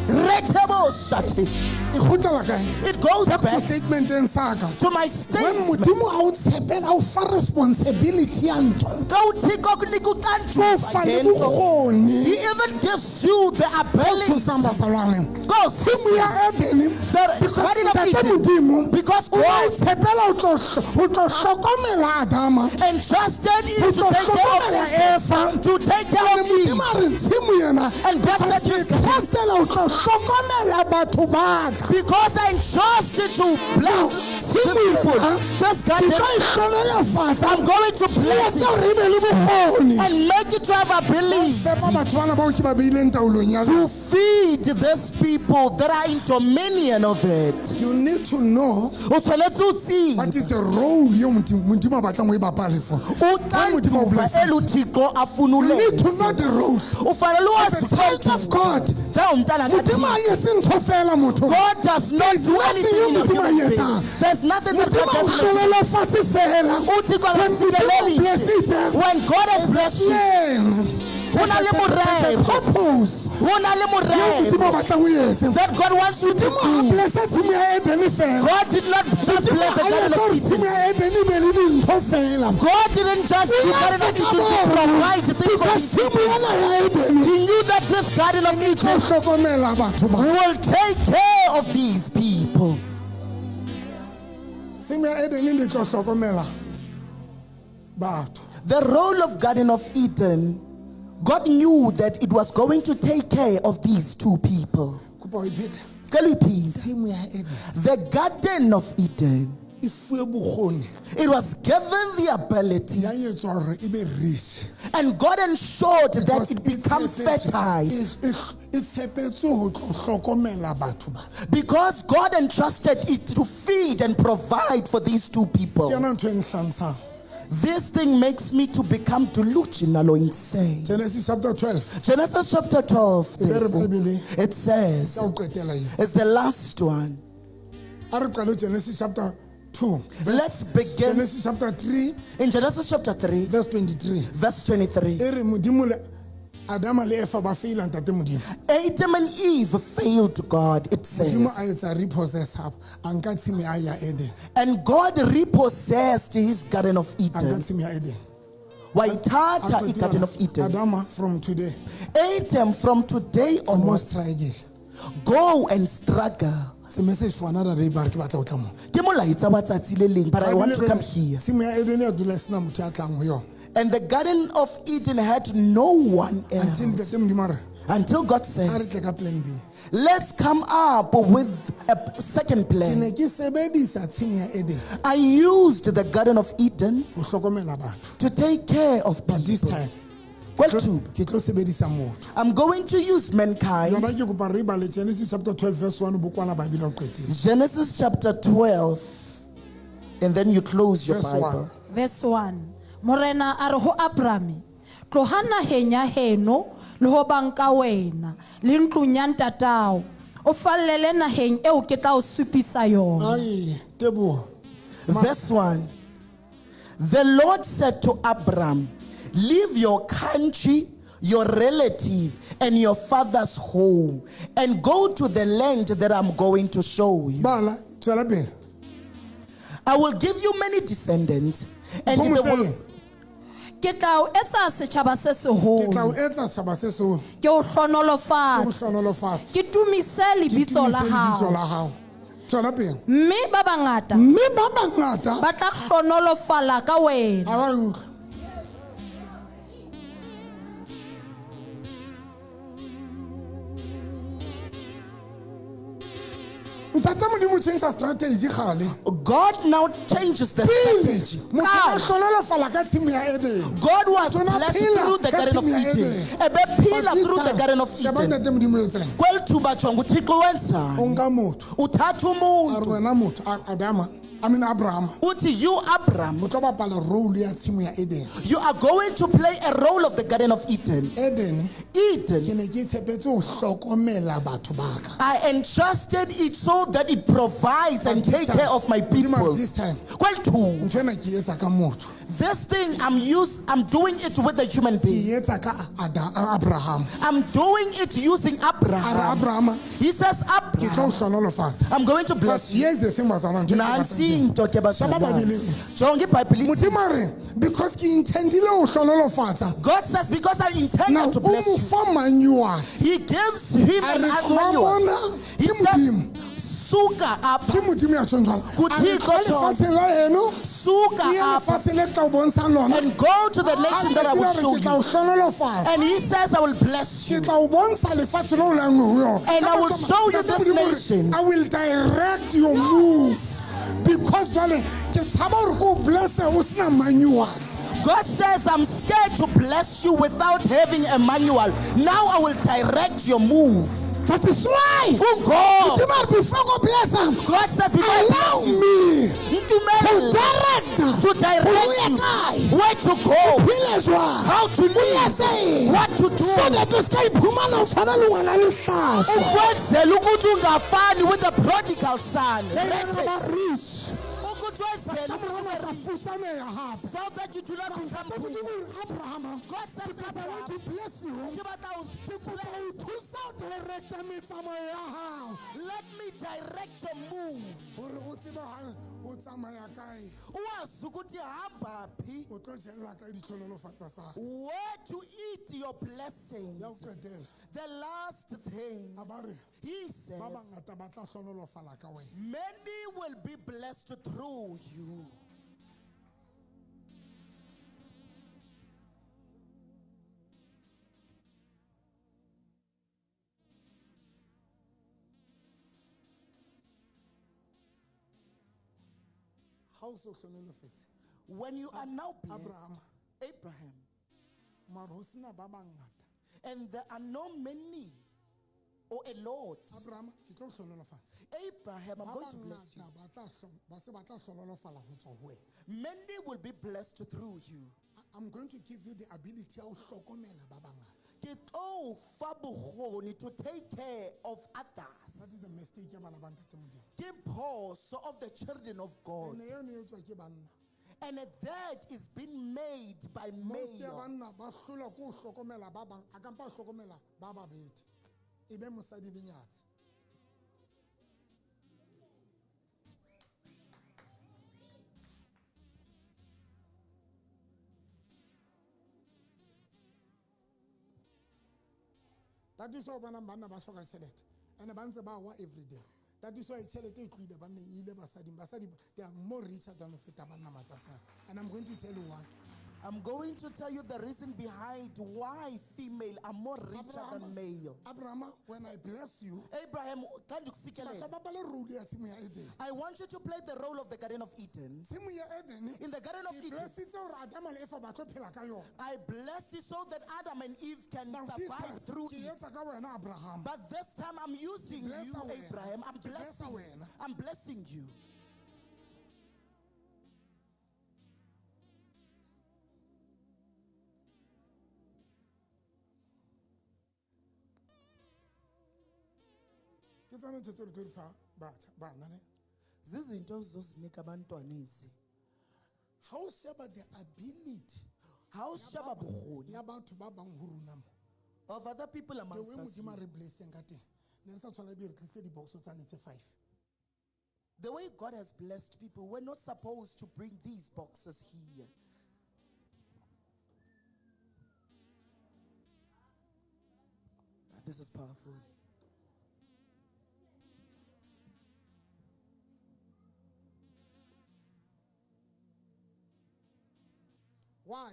Retebo shate. E kgutlela kae? It goes Back to back statementeng sa ka. to my When statement. Modimo a o tshepela, a o fa responsibility ya ntho. Ka uThixo akunika O uxanduva fa le ngento. bokgoni. He even gives you the ability. Thusang bazalwane. Go, Tshimo ya Eden The because Garden of Ntate Eden. Modimo Because o a God tshepela ho tlo hlokomela Adama. entrusted Ho you to tlo take care of hlokomela Eva. to take care And of Eve. Modimo a re tshimo yena And God because said ke this garden- trustela ho tlo hlokomela batho ba ka. Because I entrusted to bless Tshimo these people. yena, This ke garden, tlo e hlohonolofatsa. I'm going to E bless etse it hore e be le bokgoni. and make it to have ability Fepa batho bana bao ke ba beileng taolong ya to feed these people that are in dominion of it. You need to know O tshwanetse o tsebe what is the role eo Modimo a batlang o e bapale for. When Modimo o uxanduva blesses, elu Thixo afuna you need to ulenze. know the role. Ufanele As wazi a child of uxanduva. God, Njengomntana Modimo kaThixo. ha etse ntho fela motho. God does not There's do nothing anything in a eo Modimo a human being. etsang. There's nothing that Modimo God ha o does in a human hlohonolofatse fela. uThixo When Modimo o akasikeleli nje. blessitse, When God has blessed you, plan. Ho na le There's a morero. purpose ho na le eo Modimo a morero batlang o etse. that God wants you to Modimo ha do. blessa tshimo ya Eden fela. God did not just Modimo bless the ha Garden etse of hore Eden. tshimo ya Eden e be le dintho fela. God didn't just do Garden of Eden to provide things for Because his tshimo people. ena ya Eden He knew that this Garden of e tlo Eden hlokomela batho ba. will take care of these people. Tshimo ya Eden e tlo hlokomela batho. The role of Garden of Eden, God knew that it was going to take care of these two people. Kopa ho e pheta. Cela uyiphinde. Tshimo ya Eden The Garden of Eden, e fuwe bokgoni it was given the ability, ya etswa hore e be rich. and God ensured that Because it become e tshepetswe- fertile. e tshepetswe ho tlo hlokomela batho ba. Because God entrusted it to feed and provide for these two Ke people. yona ntho e nhlantshang. This thing makes me to become delusional or insane. Genesis chapter 12 Genesis chapter 12, E be re therefore, Bibele. it says, ka ho qetela eo. it's the last one. A re qale Genesis chapter 2. Let's begin Genesis chapter 3 in Genesis chapter 3, verse 23. verse 23. E re Modimo le Adama le Eva ba feila ntate Modimo. Adam and Eve failed God, it Modimo says. a etsa repossess hape. A nka tshimo ya ya Eden. And God repossessed his Garden of A nka Eden. tshimo ya Eden. Wayithatha A qetela, iGarden of Eden. Adama from today Adam, from today o onwards, struggle. go and struggle. It's a message for another day but ke batla ho tla mo. Ke molaetsa wa tsatsi le leng, but I want to come here. Tshimo ya Eden ya dula e sena motho ya tlang ho yona. And the Garden of Eden had no one Until else. ntate Modimo a re Until God a re says, tle ka plan B. let's come up with a second Ke plan. ne ke sebedisa tshimo ya Eden I used the Garden of Eden ho hlokomela batho. to take care of But this people. time Well, two, ke tlo sebedisa motho. I'm going to use mankind. Yona ke kopa re bale Genesis chapter 12 verse 1 bo kwala Bible o qetile. Genesis chapter 12, and then you close your Verse Bible. 1. Verse 1. Morena a re ho Abrame, tloha naheng ya heno le ho banka wena le ntlong ya ntatao. O fallele naheng eo ke tla o supisa yona. Ai, Teboho. Verse 1. The Lord said to Abram, Leave your country, your relative, and your father's home, and go to the land that I'm going to show you. Bala, tswela pele. I will give you many descendants, and they will Ke tla o etsa setjhaba se Ke tla o seholo. etsa setjhaba se seholo. Ke o Ke o hlonolofatse. hlonolofatse. Ke tumise Ke lebitso la tumise lebitso la hao. hao. Tswela pele. Mme ba bangata Mme ba bangata ba tla hlonolofala ka wena. ha ba utlwe. Ntate Modimo change strategy gale. God now changes the Pele strategy. motho a Now, hlonolofala ka tshimo ya Eden. God was Tsona blessed phela through the ka Garden of tshimo ya Eden. Eden. Ebephila But this through the time, Garden of sheba Eden. ntate Modimo o etsang. Kweli thuba jonga uThixo O wenzani? nka motho. Uthatha A re umuntu. wena motho Adama, I mean Abraham. Uthi you Abraham, O tlo bapala role ya tshimo ya Eden. you are going to play a role of the Garden of Eden. Eden ke Eden, ne ke tshepetse ho hlokomela batho ba ka. I entrusted it so that it provides and But this take time- care of my Modimo a re, people. This time Kweli thuba, ntho ena ke e etsa ka motho. this thing I'm doing it with a human Ke being. e etsa ka Abraham. I'm doing it using A re Abraham. Abraham He says, ke tlo Abraham, o hlonolofatsa. I'm going to But bless you. here's the thing bazalwane, ntho e ke Nansi ratang ke- into ke Sheba bazalwane. Bibele e reng. Jonga iBhayibhile ithi, Modimo a re because ke intendile ho hlonolofatsa. God says, because I Now intended to o bless mo you. fa manual. He gives him A an re tloha manual. mona, He ke says, Modimo. suka Ke apha, Modimo ya tjhong jwalo. A re Kuthixo tloha tjhong. lefatsheng la heno, suka ke ye apha, lefatsheng le ke tla o bontshang lona. and go to the A nation that I will qetile a re show ke tla o you. hlonolofatsa. And he says, I will bless Ke you. tla o bontsha lefatshe leo o leng ho yona. And Ka I will batsamaya- show you Ntate this Modimo o re, nation. I will direct your move because jwale ke tshaba hore ke o blesse o sena manual. God says, I'm scared to bless you without having a manual. Now I will direct your move. That is why Kungoba. Modimo a re before go bless am, God says, before I allow bless you, me to ntumele direct to direct hore o ye you kae, where to go, phele jwang, how to o live, etseng, what to do. so that o ska iphumana o tshwana le ngwana lehlaso. Ukwenzela ukuthi ungafani with the prodigal son. Ba ba rich. Ukuthi wenzele Ka ukuthi mora ube nako a rich, futsaneha hape. so that you do not become Ntate poor. Modimo o re, Abraham, God says, because I want to bless you, Ke batla ho ke kopa ho thusa ho directa metsamao ya hao Let me direct your move. hore o tsebe hore o tsamaya kae, Uwazi ukuthi hamba phi. o tlo jella kae ditlhonolofatsa tsa hao. Where to eat your Ya ho blessings. qetela, The last thing a ba re he ba says, bangata ba tla hlonolofala ka wena. many will be blessed through you. Ha o so hlonolofetse, When you are now blessed, Abraham. Abraham, mara ho sena ba bangata. and there are no many or a lot. Abraham, ke tlo o hlonolofatsa. Abraham, I'm Ba going to bless you. bangata ba se ba tla hlonolofala ho tswa ho wena. Many will be blessed through you. I'm going to give you the ability ya ho hlokomela ba bangata. Ke tlo o fa bokgoni to take care of others. That is the mistake ya bana ba ntate Modimo. Ke phoso of the children of God. Ene eno e etswa ke banna. And that is being made by Most ya male. banna ba hlolwa ke ho hlokomela ba bang, a kampa a hlokomela ba babedi. E be mosadi le nyatsi. That is why o bonang banna ba hloka tjhelete. And ba ntse ba wa every day. That is why tjhelete e tlohile banneng e ile basading. Basadi they are more richer than ho feta banna matsatsing ana. And I'm going to tell you why. I'm going to tell you the reason behind why female are more richer than male. Abraham, when I bless you, Abraham, batla kandukusikelele. bapale role ya tshimo ya Eden. I want you to play the role of the Garden of Eden. Tshimo ya Eden, In the Garden of ke Eden, blessitse hore Adam le Eva ba tlo phela ka yona. I bless you so that Adam and Eve can Now this survive time, through ke it. etsa ka wena Abraham. But this time I'm using Bless you, wena. Abraham. I'm Ke blessa blessing. wena. I'm blessing you. Ke tsona ntho tseo re tlo di fa batjha, bana ne. Zizinto ozozinika abantwana ezi. Ha o sheba the ability Ha o sheba bokgoni ya batho ba bang ho rona mo. of other people The amongst way us Modimo a here. re blesseng ka teng. Ne re sa tshwanela ebe re tlisitse di-box tsane tse 5. The way God has blessed people, we're not supposed to bring these boxes here. This is powerful. Why?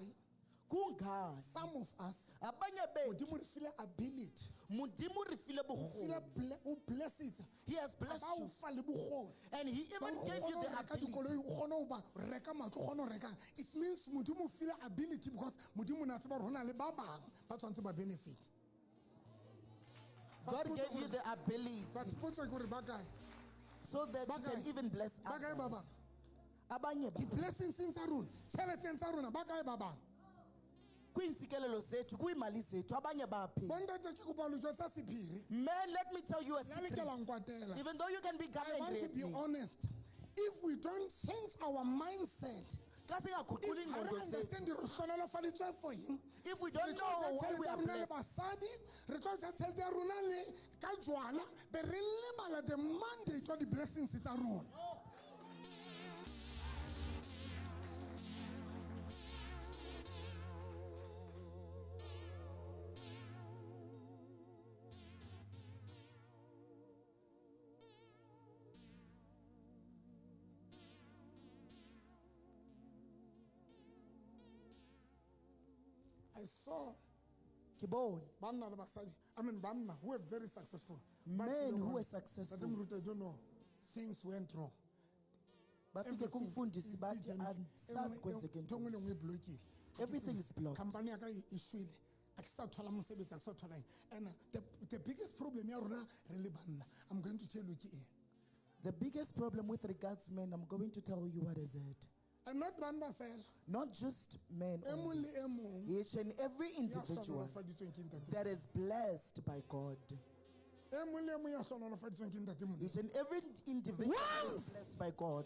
Kungani Some of us, abanye bethu Modimo re file ability. Modimo re file O file bokgoni. o blessed. He has blessed Ba o you fa le bokgoni. and he Ba even o gave kgone you ho the reka ability. dikoloi, o kgone ho ba reka matlo, o kgone ho rekang. It means Modimo o file ability because Modimo o ne a tseba hore ho na le ba bang ba tshwanetse ba benefit. God gave you the ability But potso ke hore ba kae? so that Ba you can kae? even bless Ba kae ba others. bang? Abanye ba Di-blessings tsa rona, tjheleteng tsa rona, ba kae ba bang? kwiintsikelelo zethu kwiimali zethu abanye baphi. Bontate ke kopa ho le jwetsa sephiri. Man, let me tell you a Le ha le ke secret. la nkwatela. Even though you can be I want angry to at be me, honest. If we don't change our mindset, xa singaguquli if ha re iingqondo zethu, understand re hlohonolofaditswe for eng, if we re don't tlo ja know why tjhelete we ya are rona le blessed, basadi, re tlo ja tjhelete ya rona le ka jwala, be re lebala the mandate wa di-blessings tsa rona. I saw ke bone banna le basadi, I mean banna who were very successful. Ba Men tlile who hore, were successful. Ntate Moruti, I don't know, things went wrong. Bafike Everything kumfundisi is bathi jammed. andisazi kwenzeke Ntho e nngwe ntoni. le nngwe e blockile. Ha ke Everything tsebe. is blocked. Company ya ka e shwele. Ha ke sa thola mosebetsi, ha ke sa thola eng. And the biggest problem ya rona re le banna, I'm going to tell you ke eng. The biggest problem with regards men, I'm going to tell you what is it. And not banna fela. Not just men E mong only. le e mong Each and every ya individual hlohonolofaditsweng ke Ntate that is blessed by God. E mong le e mong ya hlohonolofaditsweng ke Ntate Modimo. Each and every individual that is Once. blessed by God.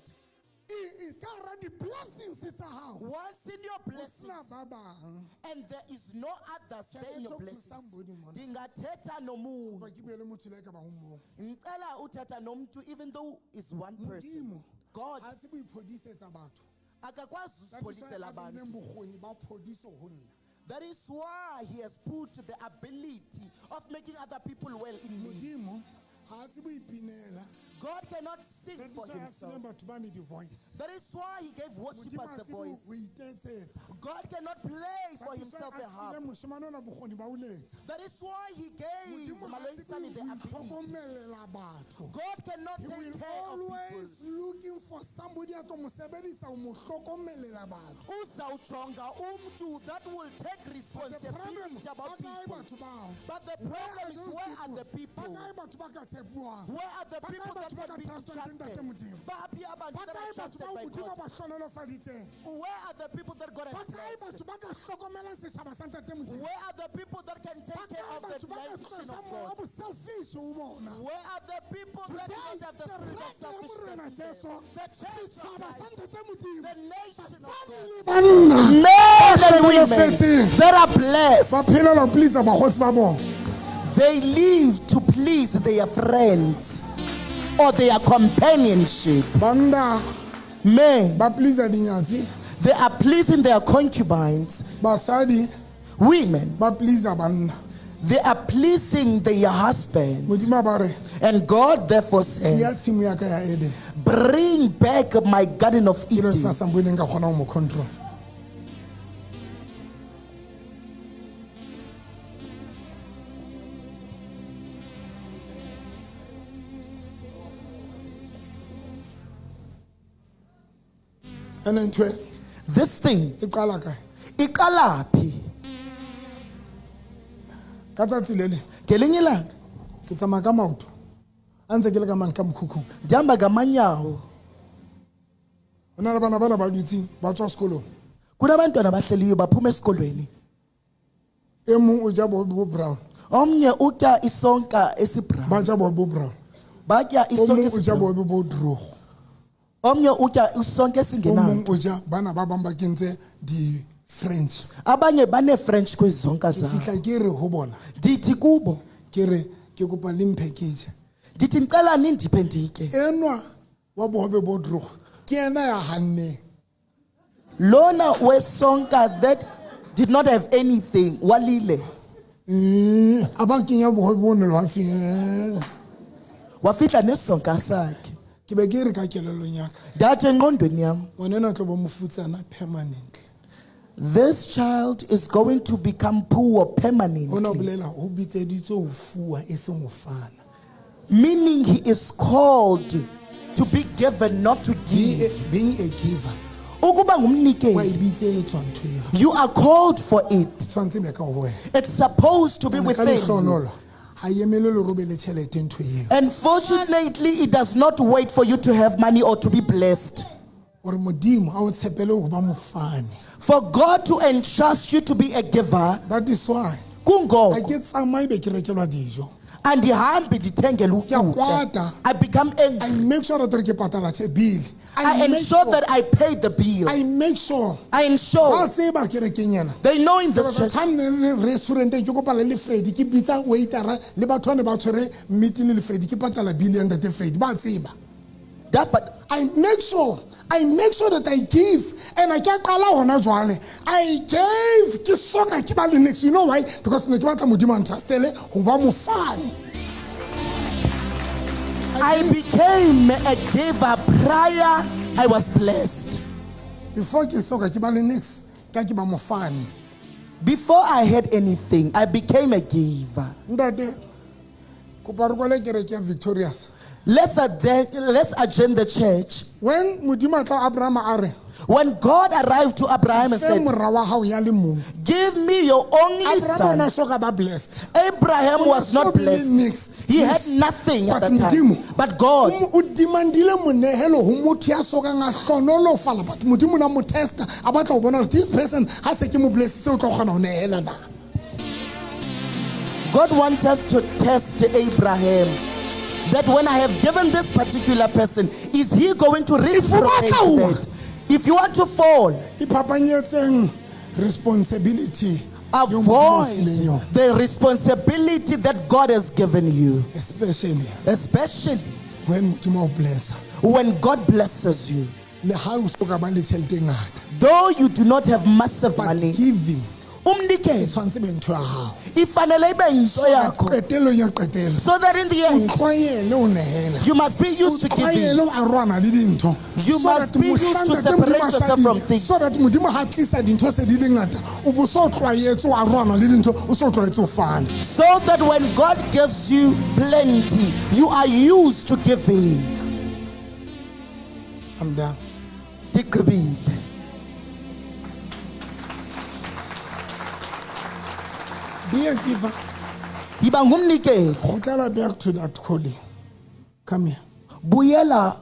Ka hara di-blessings tsa hao, Once in your ho sena blessings, ba bang. and there is no others Can there I in your talk to blessings. somebody mona? Ndingathetha nomuntu. Hoba ke bue le motho le ha e ka ba o mong. Ngicela uthetha nomntu even though it's one person. Modimo God ha tsebe ho iphodisetsa batho. akakwazi That is why usipholisela a beileng abantu. bokgoni ba phodiso ho nna. That is why he has put the ability of making other people well in me. Modimo ha a tsebe ho ipinela. God cannot sing That is for why a himself. fileng batho bane di-voice. That is why he gave Modimo worshippers ha the tsebe ho voice. itetsetsa. God cannot play for That is why himself a a harp. fileng moshemane ona bokgoni ba ho letsa. That is why he gave Modimo ha tsebe Maloisane the ho ability. itlhokomelela batho. God cannot He take will care of people. always looking for somebody a tlo mo sebedisa ho mo hlokomelela batho. Uzawujonga umntu that will take But the problem, responsibility about ba kae people. batho bao? But the Where problem are is, those where are the people? people? Ba kae batho ba ka tshepuwang? Where are the Ba kae people that batho ba can ka be trustwang ke trusted? Ntate Modimo? Baphi abantu Ba that kae are batho trusted bao by Modimo God? a ba hlohonolofaditseng? Where are the people that God Ba has kae blessed? batho ba ka hlokomelang setjhaba sa Ntate Modimo? Where are the people that can Ba take care kae of the batho ba ka nation tlosang of moya wa God? bo-selfish ho bona? Where are the people that Today, do not have the spirit of kereke ya selfishness? Morena in them? Jesu, The church of setjhaba sa Christ, Ntate Modimo, the nation of basadi God. le banna Men and women hlohonolofetseng, that are ba blessed, phelela ho please-a bakgotsi ba bona. they live to please their friends or their companionship. Banna Men, ba please-a dinyatsi, they are pleasing their concubines. basadi Women, ba please-a banna. they are pleasing their husbands. Modimo a ba re, And God therefore ya says, tshimo ya ka ya Eden. bring back my garden of Ke le Eden. sa somebody nka kgona ho mo control. Ene ntho e, This thing, e qala kae? iqalaphi Ka tsatsi le leng ngelinye ilanga ke tsamaya ka maoto a ntse ke le ka mane ka mokhukhung. ndihamba ngamanyawo Ho na le bana bana ba dutseng ba tswa sekolong. kunabantwana abahleliyo baphuma esikolweni E mong o ja bohobe bo brown, omnye utya isonka esibrown ba ja bohobe bo brown. batya O isonka mong o ja esibrown bohobe bo drogo. omnye utya isonka O mong esingenanto o ja bana ba bang ba kentse di-french. abanye banee-french kwizonka Ke zabo fihla ke re ho bona, ndithi kubo ke re ke kopa le mphe ke je. ndithi ndicela nindiphe nditye Enwa Wa bohobe bo drogo ke ena ya hanneng. Lona wesonka that did not have anything, walile. A ba kenya bohobe bo nelwafeng. Wafihla nesonka sakhe. Ke be ke re ka kelellong ya ka. Ndathi engqondweni yam. Ngwana enwa tlo ba mofutsana permanently. This child is going to become poor Hona permanently. bolela ho bitseditswe ho fuwa e seng ho fana. Meaning he is called to be given, not to give. Being a giver. Ukuba Wa e ngumnikeli. bitsetswa ntho eo. You are called for it. Tshwanetse be ka ho wena. It's supposed to be And ka within you. lehlohonolo, ha e emele le robe le tjhelete ntho eo. And fortunately, it does not wait for you to have money or to be blessed. Hore Modimo a o tshepele ho ba mofani. For God to entrust you to be a giver. That is why. Kungoko. Ha ke tsamaye be ke rekelwa dijo. Andihambi ndithengele Ke a ukutya. kwata. I become angry. I make sure that ke patala bill. I make ensure sure that I pay the bill. I make sure. I ensure. Ba tseba kerekeng ena. They know in There this was a church. time ne le restauranteng ke kopana le Freddy, ke bitsa waitera le batho ba ne ba tshwere meeting le Freddy, ke patala bill ya ntate Freddy, ba tseba. That, but I make sure that I give, and I ke qala hona jwale. I gave, ke soka ke ba le next. You know why? Because ne ke batla Modimo a ntrustele ho ba mofani. I became a giver prior I was blessed. Before ke soka ke ba le next, ka ke ba mofani. Before I had anything, I became a giver. Ntate, kopa re kwale kereke ya Victorious. Let's adjourn the church. When Modimo a tla Abraham a re, When God arrived to Abraham and Fe said, mora wa hao ya le mong. Give me your only Abraham o ne son. a soka ba blessed. Abraham O ne was so not be le blessed. next. He had Next. nothing at But that time. Modimo, But God, o demandile monehelo ho motho ya sokang a hlonolofala, but Modimo o na mo testa, a batla ho bona hore this person ha se ke mo blessitse o tlo kgona ho nehela na. God wants us to test Abraham. That when I have given this particular person, is he going to reciprocate batla ho wa, that? If you want to fall, iphapanyetseng responsibility eo Modimo a o avoid fileng yona. the responsibility that God has given you. Especially when Modimo o blessa. When God blesses you. Le ha o soka ba le tjhelete e ngata. Though you do not have massive But money, giving umnikelo e tshwanetse be ntho ya hao. ifanele ibe yinto So that yakho. qetellong ya qetelo, So that in the end, o tlwaele ho nehela. you must be used to giving. Tlwaele ho arohana le dintho. You So must that be used to mohlang ntate separate Modimo a sa yourself di- from things. So that Modimo ha tlisa dintho se di le ngata, o bo so tlwaetse ho arohana le dintho, o so tlwaetse ho fana. So that when God gives you plenty, you are used to giving. I'm done. Ndigqibile. Be a giver. Yiba ngumnikeli. Kgutlela back to that calling. Come here. Buyela.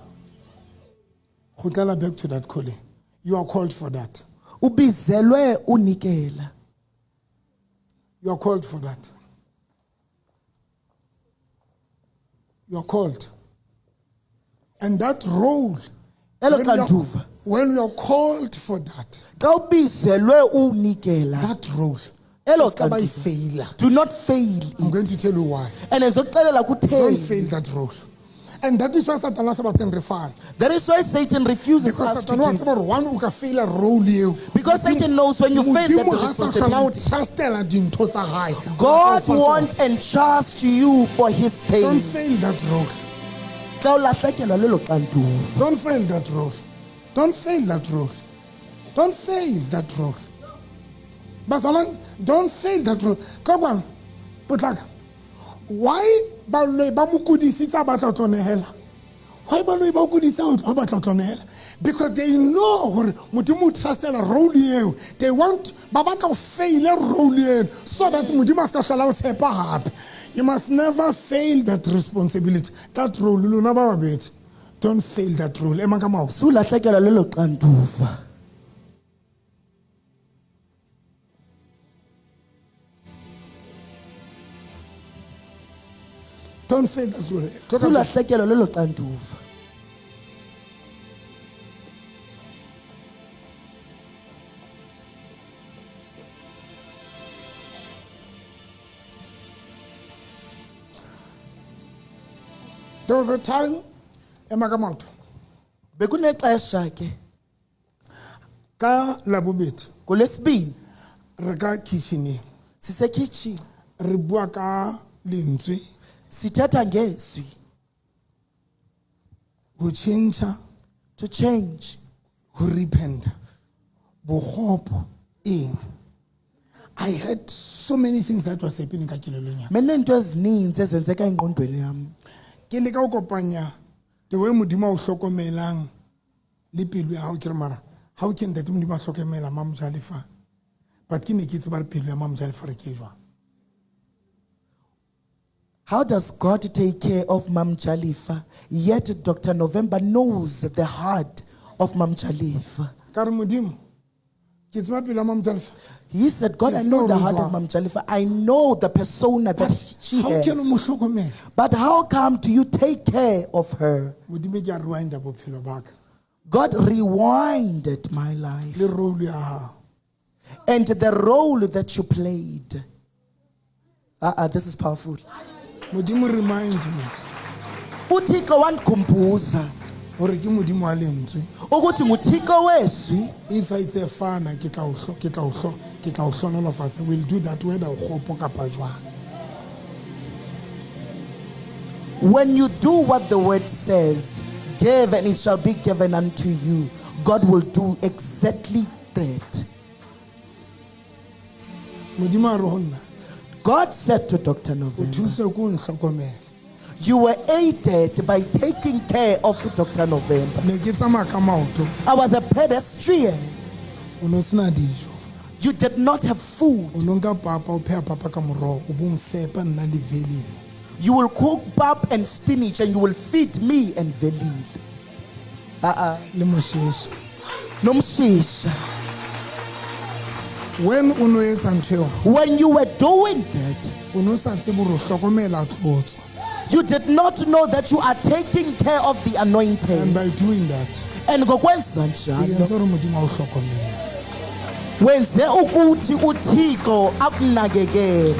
Kgutlela back to that calling. You are called for that. Ubizelwe unikela. You are called for that. You are called. And that role, Elo when you are, xanduva. when you are called for that, Xa ubizelwe unikela. that role, Elo o ska ba e xanduva. faila. Do not fail. I'm going to tell you why. And ndizokuxelela Don't kutheni. fail that role. And that is why Satan a sa batleng re fane. That is why Satan refuses Because us to Satan wa give. tseba hore one o ka faila role eo. Because Satan knows when you fail that Modimo ha sa hlola o responsibility, trustela dintho tsa hae. God O fa tsona. won't entrust you for his Don't things. fail that role. Xa ulahlekelwa lelo xanduva. Don't fail that role. Don't fail that role. Don't fail that role. Bazalwane, don't fail that role. Tlo kwano, potlaka. Why baloi ba mo kudisitse a batla ho tlo nehela? Why baloi ba o kudisa ho batla ho tlo nehela? Because they know hore Modimo o trustela role eo. They want ba batla ho faile role eno so that Modimo a ska hlola o tshepa hape. You must never fail that responsibility. That role lona ba babedi. Don't fail that role. Ema ka maoto. Sulahlekelwa lelo xanduva. Don't fail that role. Sulahlekelwa lelo xanduva. There was a time, ema ka maoto. Bekunexesha ke. Ka Labobedi. Ngolwesibini. Re ka kitcheneng. Sisekitchen. Re bua ka lentswe. Sithetha ngezwi. Ho tjhentjha. To change. Ho repent. Bokgopo eng. I had so many things that was happening ka kelellong ya ka. Beneento ezininzi ezenzeka engqondweni yam. Ke leka ho kopanya the way Modimo a o hlokomelang le pelo ya hao, ke re mara ha o ke ntate Modimo a hlokomela Mamojalefa, but ke ne ke tseba re pelo ya Mamojalefa re ke jwang. How does God take care of Mam Jalifa? Yet Dr. November knows the heart of Mam Jalifa. Ka re Modimo, ke tseba pelo ya Mamojalefa. He said, God, I Yes, know no, the heart Rujwa. of Mam Jalifa. I know the persona that she How can o has. mo hlokomela? But how come do you take care of her? Modimo ke a rewinda bophelo ba ka. God rewinded my life. Le role ya hao. And the role that you played. This is powerful. Modimo remind me. uThixo wandikhumbuza Hore ke Modimo wa lentswe. ukuthi nguThixo wezwi. If a itse fana ke tla o hlo, ke tla o hlo, ke tla o hlonolofatsa. We'll do that whether o kgopo kapa jwang. When you do what the word says, give and it shall be given unto you. God will do exactly that. Modimo a re ho nna, God said to Dr. o November, thuse ko o ntlhokomela. you were aided by taking care of Dr. November. Ne ke tsamaya ka maoto. I was a pedestrian. O no sena dijo. You did not have food. O no nka papa, o pheha papa ka moroho, o bo mfepa nna le Velile. You will cook pap and spinach and you will feed me and Velile. Le Mosheshi. Nomshisha. When o no etsa ntho eo, When you were doing that, o no sa tsebe hore o hlokomela tlotso. you did not know that you are taking care of the anointing. And by doing that, And ngokwenza o njalo, entse hore Modimo a o hlokomele. wenze ukuthi uThixo akunakekele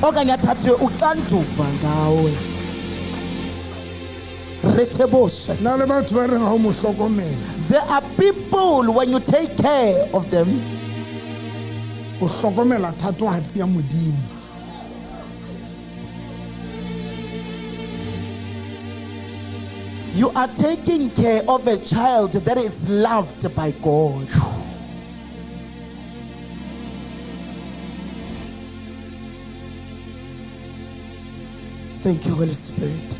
okanye athathe uxanduva ngawe. Rethebosha. Na le batho ba reng ha o mo hlokomela, There are people when you take care of them, o hlokomela thatohatsi ya Modimo. you are taking care of a child that is loved by God. Thank you, Holy Spirit.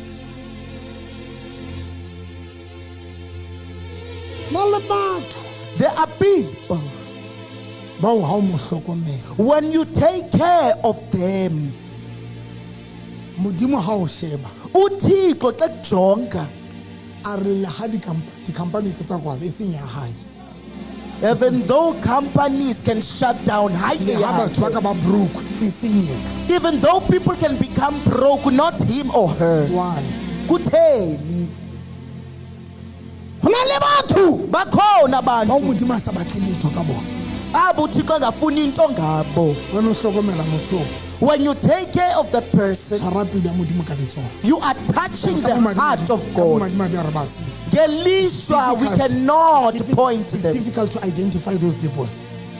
Na le batho There are people, bao ha o mo hlokomela, when you take care of them, Modimo ha o sheba, uThixo xa kujonga, a re le ha di-company ke tsa kwala, e seng ya hae. even though companies can shut down, hayi Le ha batho ba eyakhe. ka ba broke, e seng yena. Even though people can become broke, not him or her. Why? Kutheni? Ho na le batho Bakhona bao abantu Modimo a sa batle letho ka bona. abo uThixo angafuni into ngabo. Wena o hlokomela motho oo, When you take care of that person, tshwara pelo ya Modimo ka letsoho. you are touching Ka the bomadimabe- heart of ka God. bomadimabe ha re ba tsebe. Ngelishwa, we Difficult. cannot point It's them. difficult to identify those people.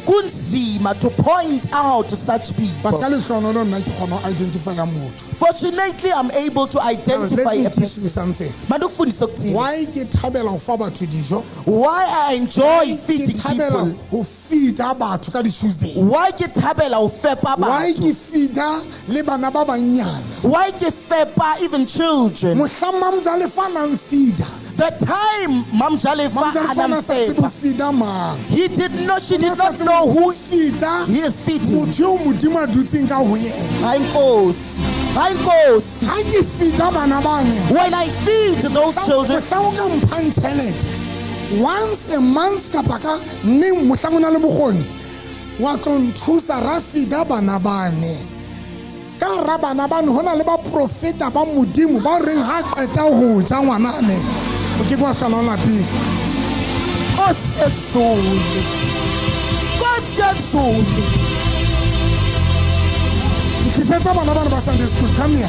Kunzima to point out such But ka people. lehlohonolo nna ke kgona ho identify motho. Fortunately, I'm able to Now, let identify me a teach you person. something. Mandikufundise okuthile. Why ke thabela ho fa batho dijo? Why I enjoy Ke feeding thabela people. ho feeda batho ka di-Tuesday. Why ke thabela ho fepa Why batho? ke feeda le bana ba banyane? Why ke fepa even children? Mohlang Mamojalefa a nang feeda, The time Mam Jalefa Mamojalefa a na sa tsebe ho anamfepa, feeda mang. he did not, she did O na sa not tsebe know ho who feeda he is feeding. motho eo Modimo a dutseng ka ho yena. Hayi Nkosi, hayi Nkosi. Ha ke feeda bana bane, When I feed those children, mohlang o ka mphang tjhelete once a month kapa ka neng mohlang o na le bokgoni wa tlo nthusa ra feeda bana bane. Ka hara bana bane ho na le baprofeta ba Modimo ba reng ha qeta ho ja ngwanane, o ke ke wa hlola o lapile. Nkosi yezulu, Nkosi yezulu. Ntlisetsa bana bane ba Sunday school, come here.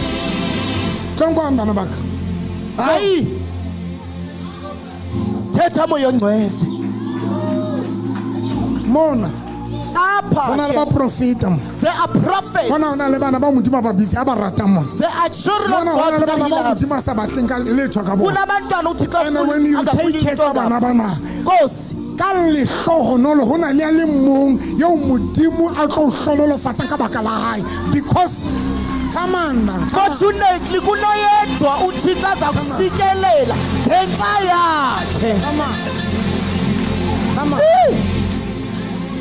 Tlong kwano bana ba ka. Hayi, Thetha Moya Ongcwele. Mona Apha go na le ke, baprofeta mo. there are prophets. Mona ho na le bana ba Modimo a ba bitsa a ba ratang mona. There are children of Mona ho na God le that bana he ba loves. Modimo a sa batleng ka letho ka bona. Kunabantwana uThixo And when you angafuni take care into ka bana ngabo. bana, Nkosi, ka lehlohonolo ho na le a le mong eo Modimo a tlo o hlohonolofatsa ka baka la hae. Because come on man, come on. fortunately kunoyedwa uThixo aza kusikelela ngenxa yakhe. Come on. Come on.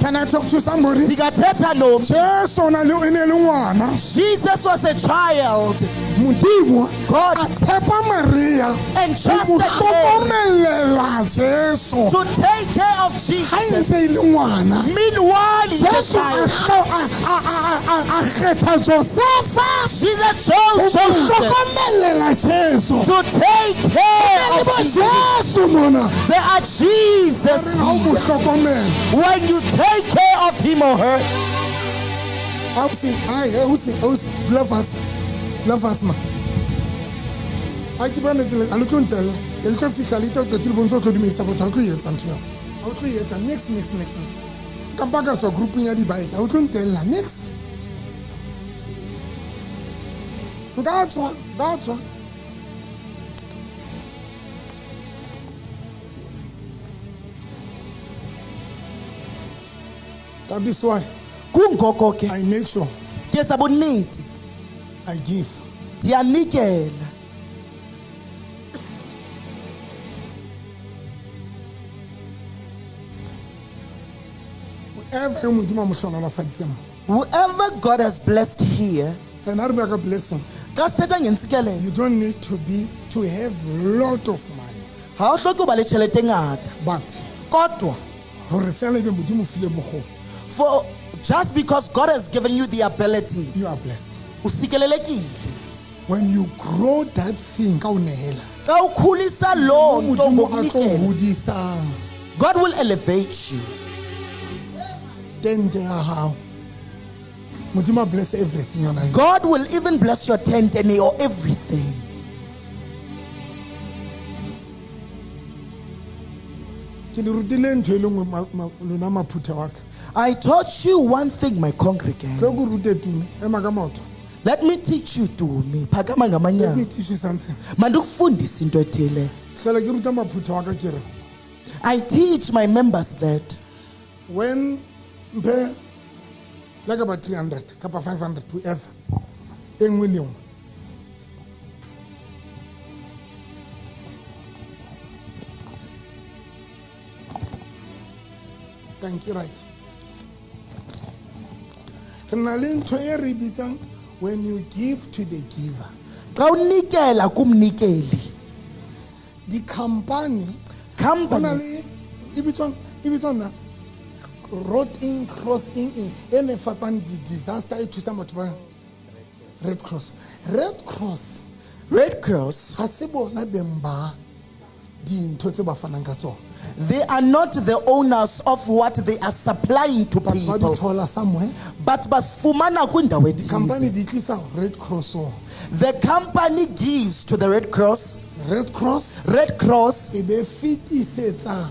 Can I talk to somebody? Ndingathetha nomntu. Jesu o na le e ne le ngwana. Jesus was a child. Modimo God a tshepa Maria and ho mo trusted Mary hlokomelela Jesu. to take care of Ha e Jesus. ntse e le ngwana. Meanwhile, he's a Jesu a child. a kgetha Josefa Jesus ho chose mo Joseph hlokomelela Jesu. to take care Le of bo Jesus. Jesu mona. There are Jesus Ha o mo here. hlokomela. When you take care of him or her, Ausi, ai, ausi, ausi, dula fatshe. Dula fatshe ma. Ha ke bua nnete le a le tlo ntella. Le tlo fihla le tlo qetile bontse o tlo dumedisa botho, ha o tlo e etsa ntho eo. Ha o tlo e etsa next, next, next, next. Kampa ka tswa grouping ya di-bike, ha o tlo ntella next. Nka tswa, nka tswa. That is why kungoko ke I make sure ke etsa bonnete I give. ndiyanikela. Whoever yo Modimo a mo hlohonolofaditseng mo. Whoever God has blessed here, And ha re bua ka blessing, xa sithetha ngentsikelelo, you don't need to be to have lot of money, ha o hloke ho ba le tjhelete e ngata, but kodwa hore fela ebe Modimo o file bokgoni, for just because God has given you the ability, you are blessed. o sikelelekile. When you grow that thing ka o nehela, Xa ukhulisa loo nto Modimo a tlo ngokunikela, hodisang God will elevate you. tente ya hao. Modimo a bless everything o nang le. God will even bless your tent and your everything. Ke le rutile ntho e le nngwe lona maphutha wa ka. I taught you one thing, my Tlo congregants. ke o rute Tumi, ema ka maoto. Let me teach you, Tumi. Phakama Let me ngamanyawo. teach you something. Mandikufundise into ethile. Hlola ke ruta maphutha wa ka ke re, I teach my members that when mphe like about 300 kapa 500 whoever e nngwe le nngwe thank you right re na le ntho e re bitsang when you give to the giver xa unikela kumnikeli, di-company go na le companies e bitswang e bitswang na road in cross in eng e ne fapang di-disaster e thusang batho ba Red Cross. Red Cross Red Cross, ga se bona beng ba dintho tse ba fanang ka tsona. they are not the owners of what they are supplying to But ba di people, thola somewhere. but basifumana kwindawo ethize. Company di tlisa Red Cross o. The company gives to the Red Cross. Red Cross Red Cross e be fetisetsa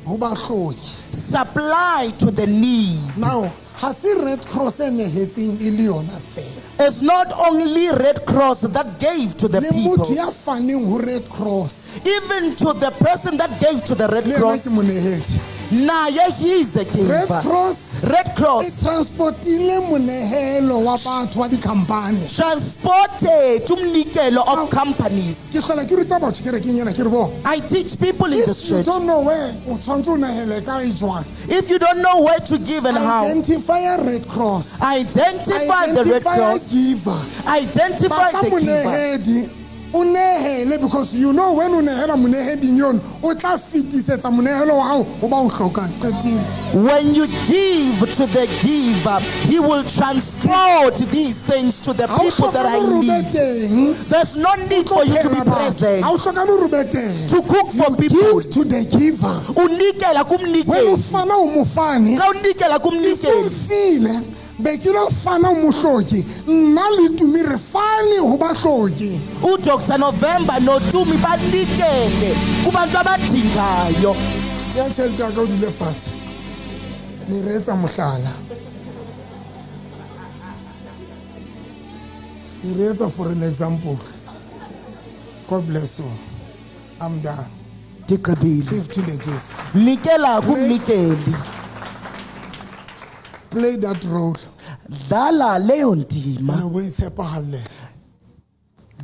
ho bahloki. supply to the need. Now, ha se Red Cross e nehetseng e le yona fela. It's not only Red Cross that gave to the Le motho people, ya faneng ho Red Cross even to the person that gave to the Red le yena Cross. ke monehedi. Naye he is a Red giver. Cross Red e Cross transportile monehelo wa batho wa di-company. transported umnikelo of companies. Ke hlola ke ruta batho kerekeng ena ke re bo I teach people in this if you church. don't know where o tshwanetse o nehele kae jwang If you don't know where to give and how, identify Red Cross identify the Red identify Cross, giver identify batla the giver. monehedi o nehele because you know when o nehela moneheding yono o tla fetisetsa monehelo wa hao ho ba o hlokang qetile. When you give to the giver, he will transport these things to the Ha o people that hlokahale are hore in o be need. teng There's no need for you to be present ha o hlokahale hore o be teng to cook for You people. give to the giver Unikela when o kumnikeli. fana o mofane Xa unikela if o kumnikeli. mfile Be ke lo fana ho mohloki. Nna le Tumi re fane ho bahloki. UDr November noTumi banikele kubantu abadingayo. Ke tjhelete ya ka o dule fatshe. Ne re etsa mohlala. Ne re etsa for an example. God bless you. I'm done. Ndigqibile. Give to the gift. Nikela kumnikeli. Play that role. Dlala leyo ndima. And o tshepahalle.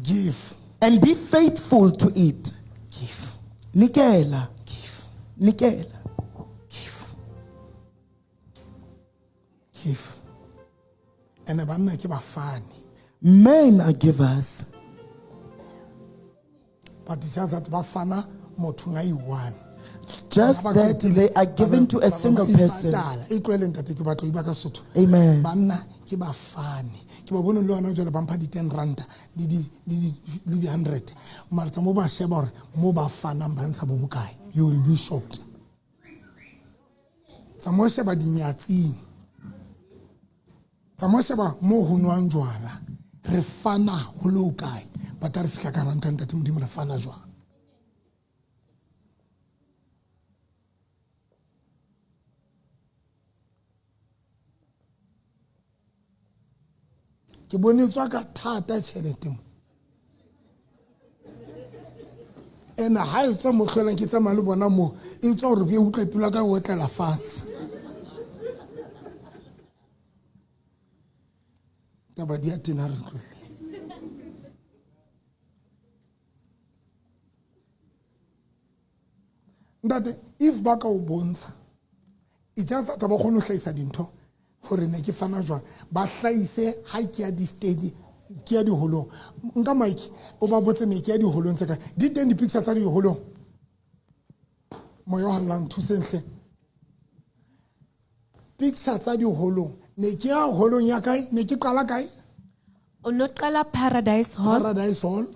Give. And be faithful to it. Give. Nikela. Give. Nikela. Give. Give. And banna ke bafani. Men are givers. But it's just that bafana mothong a i-one. Just that they are given to a single person. E tlohele ntate ke batla ho bua ka Sotho. Amen. Banna ke bafani. Ke ba bone le hona jwale ba mpha di-10 ranta le di-100. Mara tsa mo ba sheba hore mo ba fanang ba ntsha bo bokae. You will be shocked. Tsa mo sheba dinyatsing. Tsa mo sheba mo ho nwang jwala. Re fana ho le hokae. But ha re fihla ka hara ntlo ya ntate Modimo re fana jwang? Ke bone tswa ka thata tjhelete mo. Ena ha e tswa mo hlolang ke tsamaya le bona mo, e tswa hore ke utlwe pelo ya ka e otlela fatshe. Taba di a tena re tlohele. Ntate, if ba ka o bontsha, e just that ba kgone ho hlahisa dintho hore ne ke fana jwang, ba hlahise ha ke ya di-steady, ke ya diholong. Nka mic, o ba botse ne ke ya diholong tse kae. Di teng di-picture tsa diholong. Moya o hallang, nthuseng hle. Picture tsa diholong. Ne ke ya holong ya kae? Ne ke qala kae? O no qala Paradise Hall. Paradise Hall.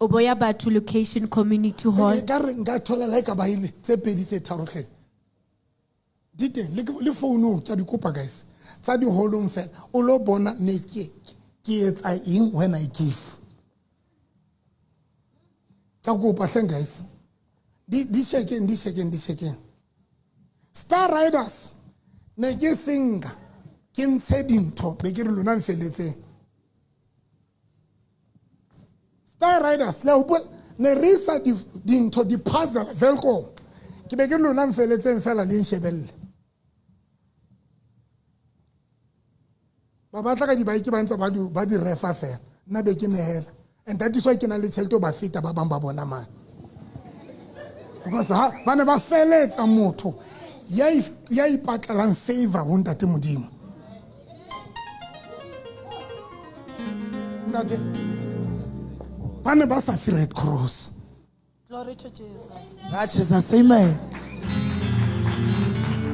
O boya batho location community hall. Nka re nka thola la ka ba ile tse pedi tse tharo hle. Di teng le phone ke a di kopa guys. Tsa diholong fela o lo bona ne ke etsa eng when I give. Ka kopa hle guys. Di shekeng. Star Riders ne ke senka ke ntshe dintho be ke re lona mfeletseng. Star Riders le hopola ne re isa dintho di puzzle Welkom. Ke be ke lona mfeletseng fela le nshebelle. Ba batla ka dibaiki ba ntse ba di refa fela. Nna be ke nehela. And that is why ke na le tjhelete ho ba feta ba bang ba bona mane. Because ha ba ne ba feletsa motho ya ipatlelang favor ho ntate Modimo. Ntate ba ne ba sa fe Red Cross. Glory to Jesus. That Jesus, amen.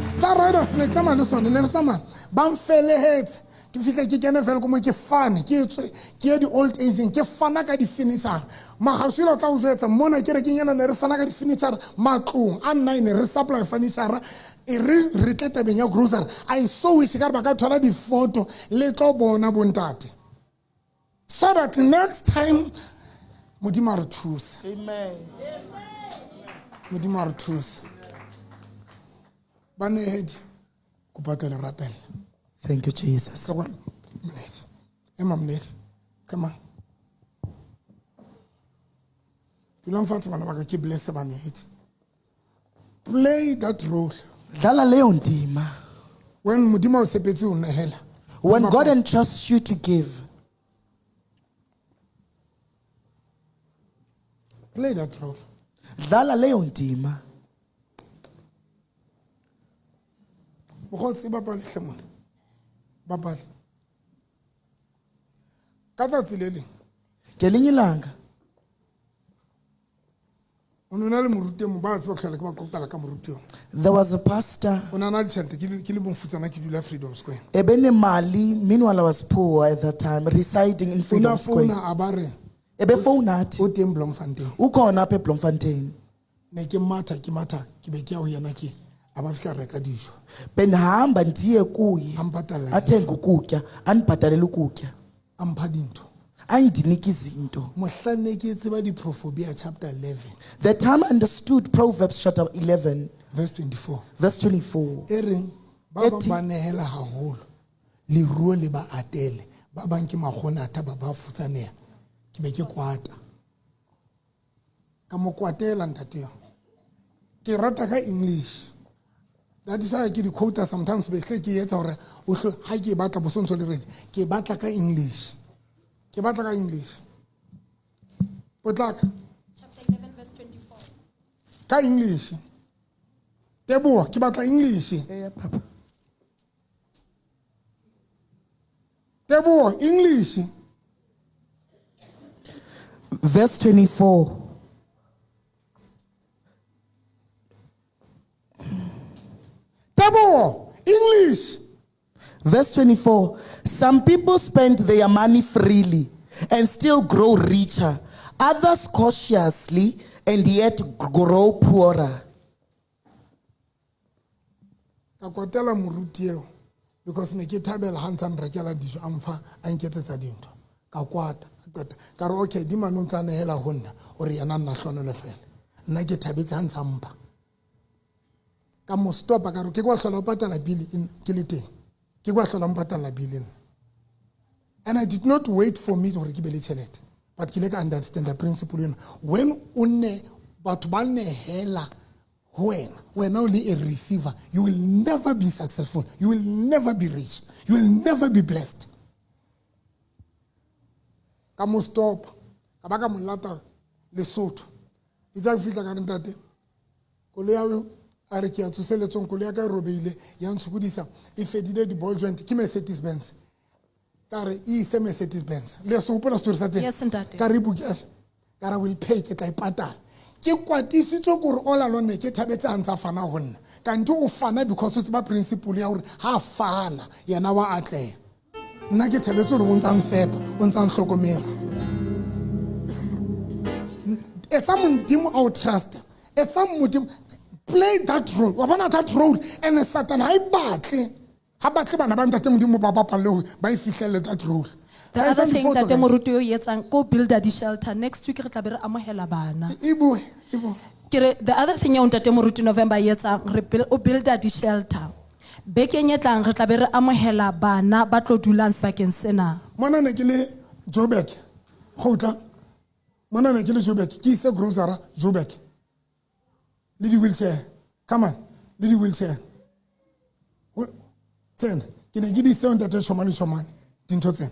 Star Riders ne tsamaya le sone ne re tsamaya ba mfelehetse. Ke fihle ke kene fela ko mo ke fane ke tswe ke ye di-old aging ke fana ka di-furniture. Magaswile o tla o jwetsa mona kerekeng ena ne re fana ka di-furniture matlong a 9 re supply furniture e re tle tabeng ya grocery. I so wish ka re ba ka thola di-photo le tlo bona bontate. So that next time Modimo a re thuse. Amen. Modimo a re thuse. Banehedi kopa tle le rapela. Thank you, Jesus. Ema mnedi. Come on. Dulang fatshe bana ba ka, ke bless banehedi. Play that role. Dlala leyo ndima. When Modimo o tshepetse ho nehela. When God entrusts you to give. Play that role. Dlala leyo ndima. Mokgotsi bapale hle mona. Bapale. Ka tsatsi le leng. Ngelinye ilanga. O ne o na le moruti e mong, ba tseba tlhola ke ba qoqela ka moruti eo. There was a pastor. O ne a na le tjhelete, ke le mofutsana, ke dula Freedom Square. Ebenemali, meanwhile I was poor at that time, residing in Freedom O ne a Square. founa a ba re, Ebefowuna athi, O teng Bloemfontein. Ukhona apha eBloemfontein. Ne ke matha, ke matha, ke be ke ya ho yena ke A ba fihla reka dijo. Bendihamba ndiye kuye. A mpatalla Athenge ukutya, andibhatalele ukutya. A mpha dintho. Andinike izinto. Mohlang ne ke tseba diprofobia chapter 11. The time I understood Proverbs chapter 11 verse 24. Verse 24. E reng ba bang ba nehela haholo leruo le ba atele, ba bang ke makgonatha ba ba futsaneha. Ke be ke kwata. Ka mo kwatela ntate yo. Ke rata ka English. That is why ke di quota sometimes be hle ke etsa hore o hlo ha ke batla bo sontso le ready. Ke batla ka English. Ke batla ka English. Potlaka. Chapter 11 verse 24. Ka English. Teboa, ke batla English. Eh, papa. Teboa, English. Verse 24. Teboa, English. Verse 24. Some people spend their money freely and still grow richer. Others cautiously and yet grow poorer. Ka kwatela moruti eo because ne ke thabela ha ntsa nrekela dijo a mfa a nketsetsa dintho. Ka kwata, ka qeta. Ka re okay, di mane o ntsa nehela ho nna hore yena nna hlonolo fela. Nna ke thabetse ha ntsa mpha. Ka mo stopa ka re ke kwa hlola o patala bill ke le teng. Ke kwa hlola o patala bill nna. And I did not wait for me hore ke be le tjhelete. But ke ile ka understand the principle ena. When o ne batho ba nehela ho wena, wena o le a receiver, you will never be successful. You will never be rich. You will never be blessed. Ka mo stop. Ka ba ka mo lata Lesotho. Itse a fihla ka re ntate, koloi ya a re ke ya tsoseletsong, koloi ya ka e robeile, ya ntshokodisa, e fedile di-ball joint, ke Mercedes Benz. Ka re e ise Mercedes Benz. Le se hopola story sa teng? Yes, ntate. Ka re bukela. Ka re will pay, ke tla e patala. Ke kwatisitswe ke hore all along ne ke thabetse ha ntsa fana ho nna. Kante o fana because o tseba principle ya hore ha fana yena wa atleha. Nna ke thabetse hore o ntsa nfepa, o ntsa nhlokometse. Etsa Modimo a o trust. Etsa Modimo play that role. Wa bona that role and Satan ha e batle. Ha batle bana ba ntate Modimo ba bapalle hore ba e fihlelle that role. The other thing ntate Moruti o etsang ko builder di shelter next week re tla be re amohela bana. E bue, e bue. Ke re the other thing ya ntate Moruti November e etsang re o builder di shelter. Bekeng e tlang re tla be re amohela bana ba tlo dulang sebakeng sena. Mona ne ke le Joburg. Kgotla. Mona ne ke le Joburg. Ke ise grocery Joburg. Le di wheelchair. Come on. Le di wheelchair. Tsena ke ne ke di ise ntate Chomane Chomane dintho tsena.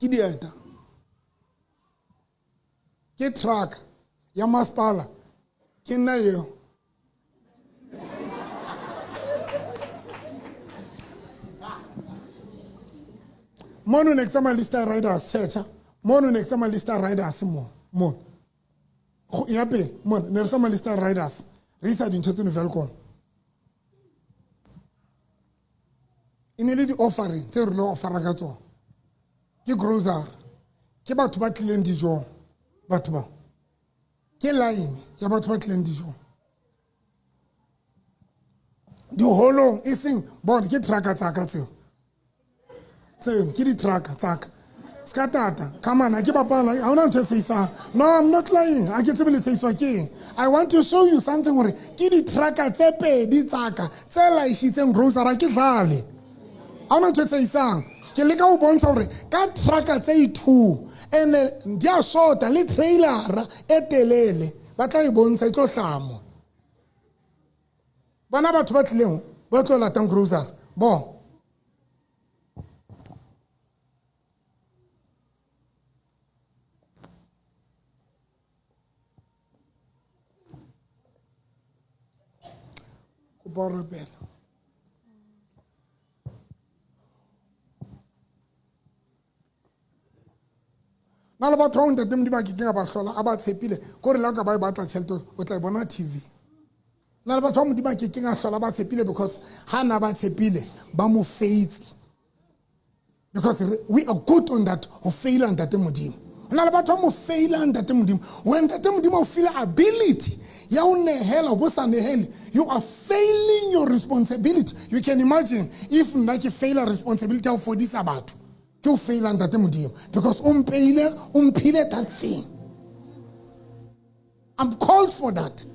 Ke dieta. Ke truck ya masepala. Ke nna eo. Mono ne ke tsamaya le Star Riders church. Mono ne ke tsamaya le Star Riders mo. Mo. Ya pele mono ne re tsamaya le Star Riders. Re isa dintho tseno Welkom. E ne le di-offering tse re lo offera ka tsona. Ke grocery. Ke batho ba tlileng dijong. Batho ba. Ke line ya batho ba tlileng dijong. Diholong e seng bona ke trucker tsa ka tseo. Tseo ke di-trucker tsa ka. Ska tata, come on, ke bapala, ha hona ntho e tsheisang. No, I'm not lying. Ha ke tsebe le tsheiswa ke eng. I want to show you something hore ke di-trucker tse pedi tsa ka tse laishitseng grocery, ke dlale. Ha hona ntho e tsheisang. Ke leka ho bontsha hore ka trucker tse i2 ene di a shota le trailer e telele ba tla e bontsha e tlo hlamo. Bona batho ba tlileng ba tlo latang grocery. Bo. Kopa ho rapela. Na le batho ba ntate Modimo a ke keng a ba hlola a ba tshepile kore le ha o ka ba e batla tjhelete o tla e bona TV. Na le batho ba Modimo a ke keng a hlola ba tshepile because ha na ba tshepile ba mo faitse. Because we are good on that ho faila ntate Modimo. Ho na le batho ba mo failang ntate Modimo. When ntate Modimo o file ability ya ho nehela, bo sa nehele, you are failing your responsibility. You can imagine if nna ke faila responsibility ya ho fodisa batho, ke o faila ntate Modimo, because o mpeile, o mphile that thing. I'm called for that.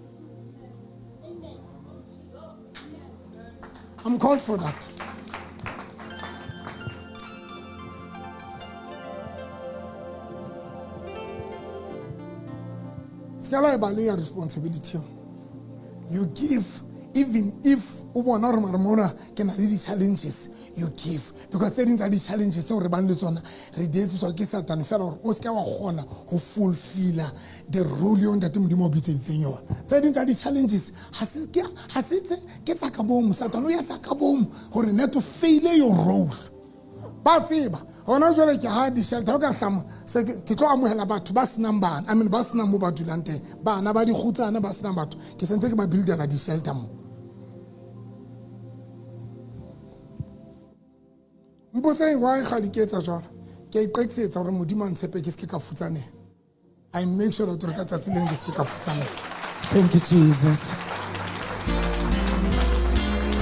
I'm called for that. Ska la e baleya responsibility. You give even if o bona hore mara mona ke na le di-challenges, you give, because tse ding tsa di-challenges tseo re bang le tsona re di etsiswa ke Satane fela hore o seke wa kgona ho fulfilla the role eo ntate Modimo o bitseditseng yona. Tse ding tsa di-challenges ha se ke, ha se tse, ke tsa ka bomo. Satane o etsa ka bomo hore net o faile your role. Ba tseba hona jwale ke ha di-shelter o ka hlama se ke tlo amohela batho ba senang bana, I mean ba senang mo ba dulang teng, bana ba dikgutsana ba senang batho, ke sentse ke ba buildela di-shelter mo. Mpotseng why ga di ke etsa jwalo? Ke a iqekisetsa hore Modimo a ntshepe ke se ke ka futsaneha. I make sure that hore ka tsatsi le leng ke se ke ka futsaneha. Thank you, Jesus.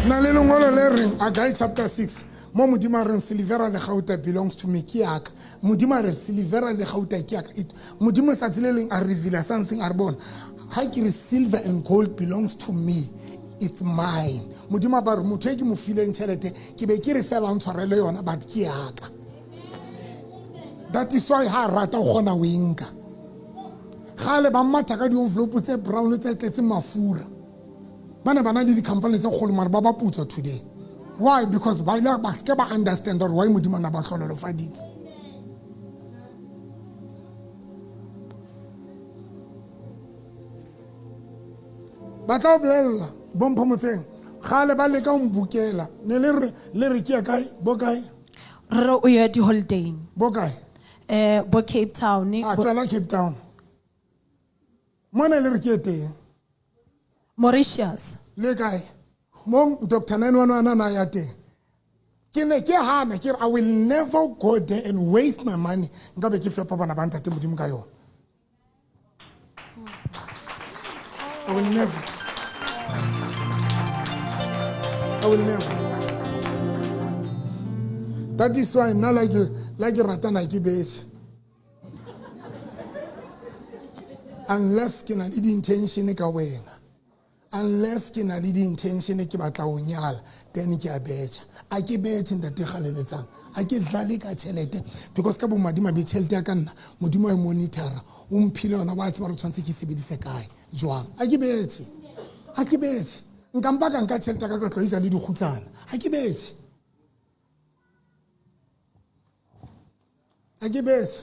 Na le lengolo le reng Haggai chapter 6 mo Modimo a reng silivera le gauta belongs to me, ke ya ka. Modimo a re silivera le gauta ke ya ka. Modimo tsatsi le leng a reveal something, a re bona ha ke re silver and gold belongs to me, it's mine. Modimo a ba re motho e ke mo fileng tjhelete ke be ke re fela o ntshwarele yona, but ke ya ka. That is why ha rata o kgona ho e nka. Kgale ba matha ka di-envelope tse brown tse tletseng mafura. Ba ne ba na le di-company tse kgolo mara ba ba putswa today. Why? Because ba ile ba ke ba understand hore why Modimo a na ba hlohonolofaditse. Ba tla o bolella bo Mpho Motseng, kgale ba leka ho mbukela, ne le re, le re ke ya kae? Bo kae? Re o ya di-holiday-eng. Bo kae? Bo Cape Town, A bo tlohela Cape Town. Mona le re ke ye teng. Mauritius. Le kae? Mong Doctor 911 a na ya teng. Ke ne ke hana, ke re I will never go there and waste my money. Nka be ke fepa bana ba ntate Modimo ka yona. I will never. I will never. That is why nna like ratana ke betjhe. Unless ke na le di-intention ka wena. Unless ke na le di-intention ke batla ho nyala, then ke a betjha. A ke betjhe ntate Kgaleletsang. A ke dlale ka tjhelete, because ka bomadimabe tjhelete ya ka nna, Modimo wa e monitor-a, o mphile yona, wa tseba hore tshwanetse ke e sebedise kae, jwang. A ke betjhe. A ke betjhe. Nka mpa ka nka tjhelete ya ka ka tlo e ja le dikgutsana. A ke betjhe. A ke betjhe.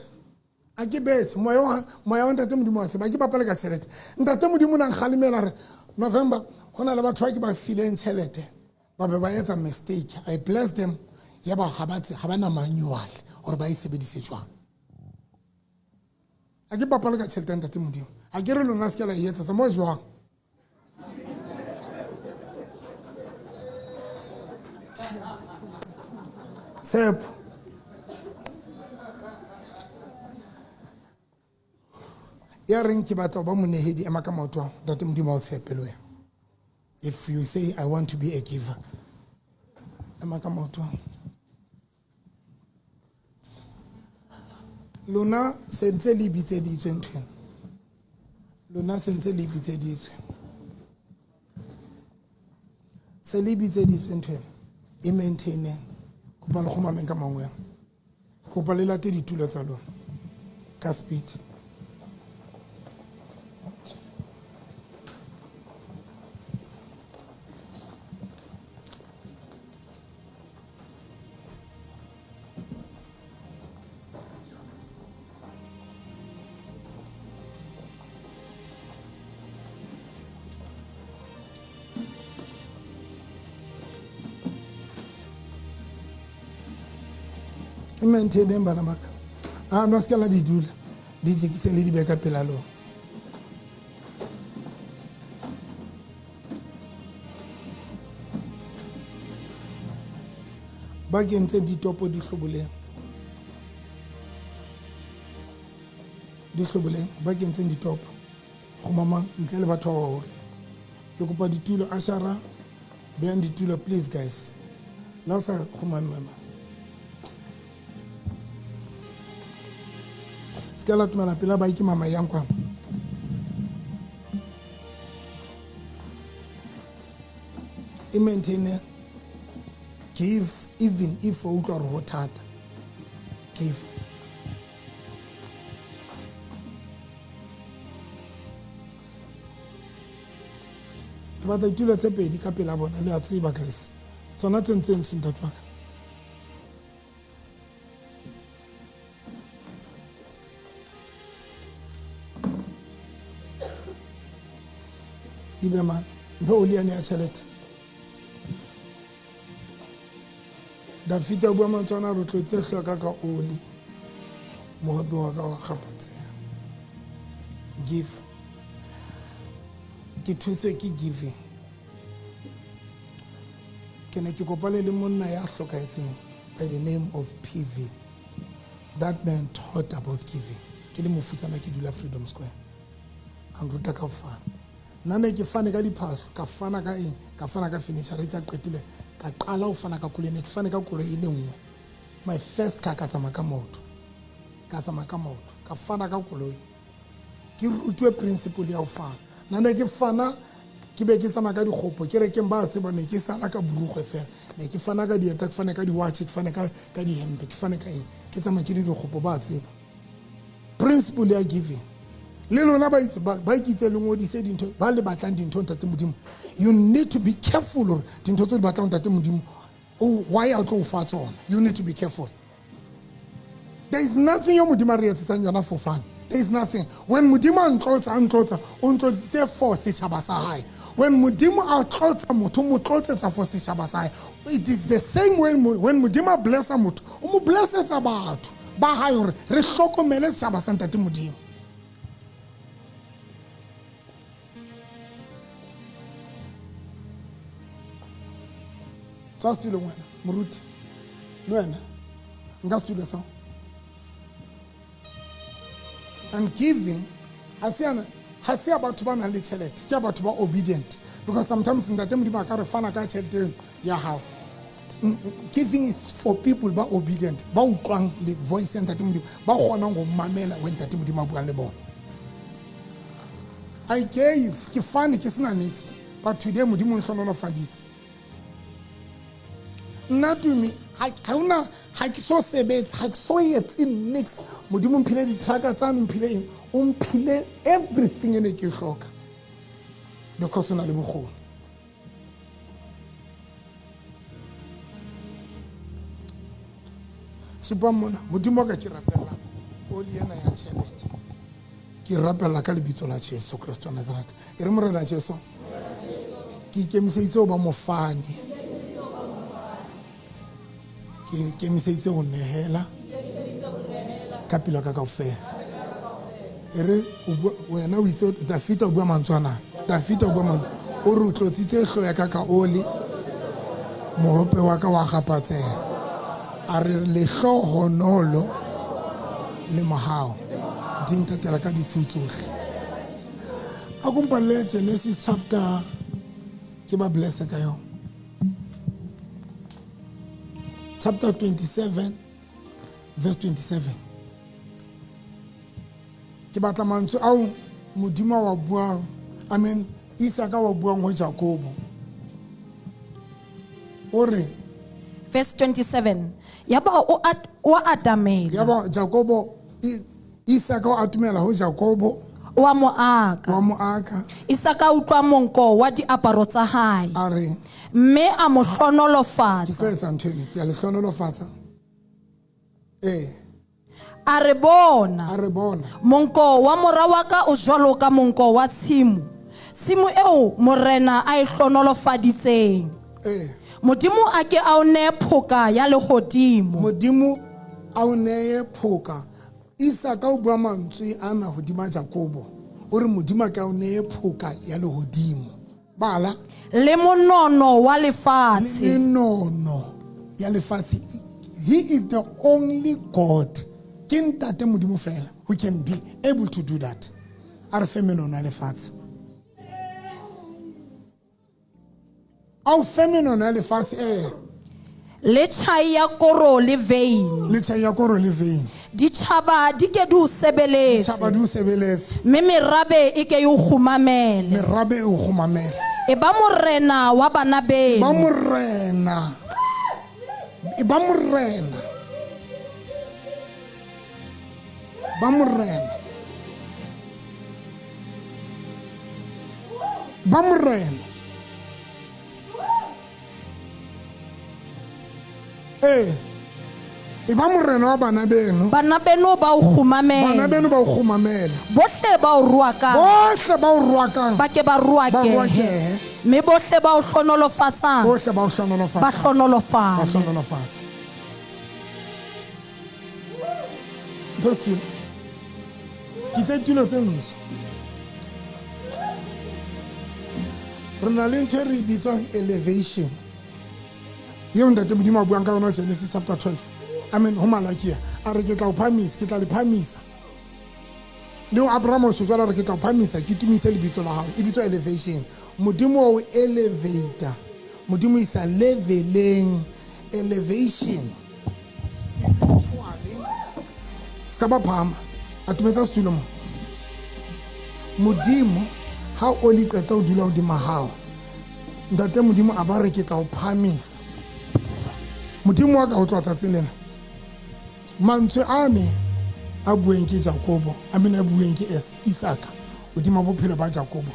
A ke betjhe. Moya wa ntate Modimo wa tseba, a ke bapale ka tjhelete. Ntate Modimo o na nkgalemela re, November, ho na le batho ba ke ba fileng tjhelete, ba be ba etsa mistake. I bless them, ya ba ha ba tse, ha ba na manual hore ba e sebedise jwang. A ke bapale ka tjhelete ya ntate Modimo. A ke re lona se ke la e etsa, tsa mo jwang. Tshepo. Ya reng ke batla ho ba monehedi, ema ka maoto a hao. Ntate Modimo a o tshepe le wena. If you say I want to be a giver, ema ka maoto a hao. Lona se ntse le bitseditswe ntho ena. Lona se ntse le bitseditswe. Se le bitseditswe ntho ena. E maintain-eng. Kopa le kgomameng ka mangwe. Kopa le late ditulo tsa lona ka speed. E maintain-eng bana ba ka. A no se ke la di dula, di jekise le di beha ka pela lona. Ba kentse ditopo di hloboleng. Di hloboleng ba kentseng ditopo kgumamang ntle le batho ba baholo. Ke kopa ditulo ashara beyang ditulo please guys. La o sa kgumame mama. Se ka la tumela pela ba ke mama yang kwano. E maintain give even if o utlwa hore ho thata. Give. Ke batla ditulo tse pedi ka pela bona le a tseba guys. Tsona tse ntseng ntsho ntate wa ka. Di be mang? Mphe oli yane ya tjhelete. Dafita o bua mantswe ana a re tlotse hloka ka oli. Mohope wa ka wa kgaphatseha. Give. Ke thuswe ke giving. Ke ne ke kopane le monna ya hlokahetseng by the name of PV. That man taught about giving. Ke le mofutsana ke dula Freedom Square. A nruta ka ho fana. Nna ne ke fane ka diphahlo, ka fana ka eng, ka fana ka furniture, itse a qetile, ka qala ho fana ka koloi, ne ke fane ka koloi e le nngwe. My first car ka tsamaya ka maoto. Ka tsamaya ka maoto, ka fana ka koloi. Ke rutwe principle ya ho fana. Nna ne ke fana, ke be ke tsamaya ka dikgopo, kerekeng ba tseba ne ke sala ka borukgwe fela. Ne ke fana ka dieta, ke fane ka di-watch, ke fane ka dihempe, ke fane ka eng. Ke tsamaya ke le dikgopo, ba tseba. Principle ya giving. Le lona ba itse ba ikitse le ngodise dintho ba le batlang dintho ntate Modimo. You need to be careful hore dintho tse di batlang ntate Modimo o why a tlo o fa tsona. You need to be careful. There is nothing yo Modimo a re etsetsang yona for fun. There is nothing. When Modimo a ntlotsa, o ntlotsitse for setjhaba sa hae. When Modimo a tlotsa motho, o mo tlotsetsa for setjhaba sa hae. It is the same way when Modimo a blessa motho, o mo blessetsa batho ba hae hore re hlokomele setjhaba sa ntate Modimo. Tswa setulong wena, moruti. Le wena, nka setulo sa. And giving, ha se ya batho ba nang le tjhelete, ke ya batho ba obedient. Because sometimes ntate Modimo a ka re fana ka tjhelete eno ya hao. Giving is for people ba obedient, ba utlwang le voice ya ntate Modimo, ba kgonang ho mamela when ntate Modimo a buang le bona. I gave, ke fane ke sena niks, but today Modimo o nhlohonolofaditse. Nna Tumi, ha ke so sebetse, ha ke so etse niks. Modimo o mphile di-trucker tsane, o mphile eng, o mphile everything e ne ke e hloka. Because o na le bokgoni. Supa mona, Modimo wa ka ke rapella oli ena ya tjhelete. Ke rapella ka lebitso la Jesu Kristo wa Nazareth. E re Morena Jesu, ke ikemiseditse ho ba mofani. Ke ikemiseditse ho nehela ka pelo ya ka kaofela. E re wena o itse Dafita o bua mantswe ana. Dafita o bua mantswe. O re o tlotsitse hlooho ya ka ka oli, mohope wa ka wa kgaphatseha. A re lehlohonolo le mohau di ntatela ka ditshiu tsohle. A ko mpalle Genesis chapter ke ba blesse ka yona. Chapter 27 verse 27. Ke batla mantswe ao Modimo wa buang, I mean Isaka wa buang ho Jakobo. O re Verse 27. Yaba o atamela. Yaba Jakobo Isaka o atumela ho Jakobo. Wa mo aka. Wa mo aka. Isaka a utlwa monko wa diaparo tsa hae. A re mme a mo hlohonolofatsa. Ke tlo etsa ntho ena, ke a le hlohonolofatsa. A re bona. A re bona. Monko wa mora wa ka o jwalo ka monko wa tshimo. Tshimo eo Morena a e hlohonolofaditseng. Modimo a ke a o neye phoka ya lehodimo. Modimo a o neye phoka. Isaka o bua mantswe ana hodima Jakobo. O re Modimo a ke a o neye phoka ya lehodimo. Bala. Le monono wa lefatshe. Le menono ya lefatshe. He is the only God. Ke ntate Modimo fela who can be able to do that. A re fe menono ya lefatshe. A o fe menono ya lefatshe ee. Le tjhai ya koro le veine. Le tjhai ya koro le veine. Ditjhaba di ke di o sebeletse. Ditjhaba di o sebeletse. Mme merabe e ke e o kgumamele. Merabe e o kgumamele. E ba morena wa bana beno. E ba morena. E ba morena. Ba morena. Ba morena. Eh. E ba morena wa bana beno. Bana beno ba o kgumamele. Bana beno ba o kgumamele. Bohle ba o ruakang. Bohle ba o ruakang. Ba ke ba ruakehe. Ba ruakehe. Mme bohle ba o hlonolofatsang. Bohle ba o hlonolofatsang. Ba hlonolofale. Ba hlonolofatse. Mphe Ke tse tulo tse ntsho. Re na le ntho e re bitswang elevation. Eo ntate Modimo a buang ka yona Genesis chapter 12. Amen. Ho Malakia a re ke tla o phamisa, ke tla le phamisa. Le ho Abraham o jwalo re ke tla o phamisa, ke tumise lebitso la hao. E bitswa elevation. Modimo o elevator. Modimo isa leveleng elevation. Spiritually. Ska ba phama. Atumetsa setulo mo. Modimo ha o le qeta o dula hodima hao. Ntate Modimo a ba re ke tla o phamisa. Modimo wa ka o tloha tsatsing lena. Mantswe a ne a bueng ke Jakobo, a mena a bueng ke Isaka, hodima bophelo ba Jakobo,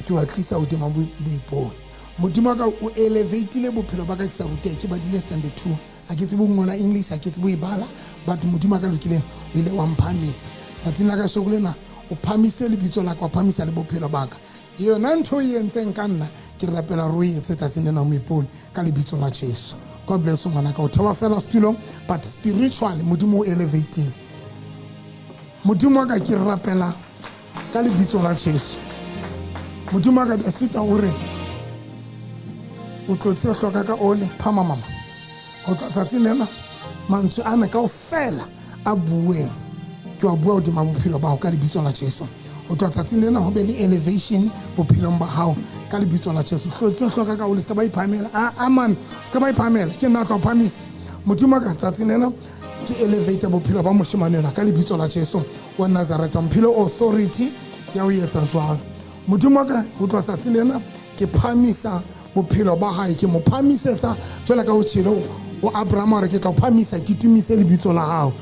ke wa tlisa hodima boipone. Modimo wa ka o elevateile bophelo ba ka ke sa ruteha, ke badile standard 2. Ha ke tsebe ho ngola English, ha ke tsebe ho e bala, but Modimo wa ka lokileng o ile wa mphamisa. Tsatsing la kasheko lena o phamise lebitso la ka, o phamisa le bophelo ba ka. Yona ntho e entseng ka nna, ke rapela hore o e etse tsatsing lena moipone ka lebitso la Jesu. God bless you ngwana ka. O theoha fela setulong, but spiritually Modimo o elevating. Modimo wa ka ke rapela ka lebitso la Jesu. Modimo wa ka Dafita o re o tlotse hloka ka ole phama mama. Ho tloha tsatsing lena mantswe ana kaofela a bueng ke wa bua hodima bophelo ba hao ka lebitso la Jesu. Ho tloha tsatsing lena ho be le elevation bophelong ba hao ka lebitso la Jesu. Hlotse hloka ka ole se ka ba iphamela. Aman, se ka ba iphamela. Ke nna tla o phamisa. Modimo wa ka tsatsing lena ke elevate bophelo ba moshemane ena ka lebitso la Jesu wa Nazareth. Mphile authority ya ho etsa jwalo. Modimo wa ka ho tloha tsatsing lena ke phamisa bophelo ba hae, ke mo phamisetsa jwalo ka ho tjhelo o Abraham hore ke tla o phamisa, ke tumise lebitso la hao.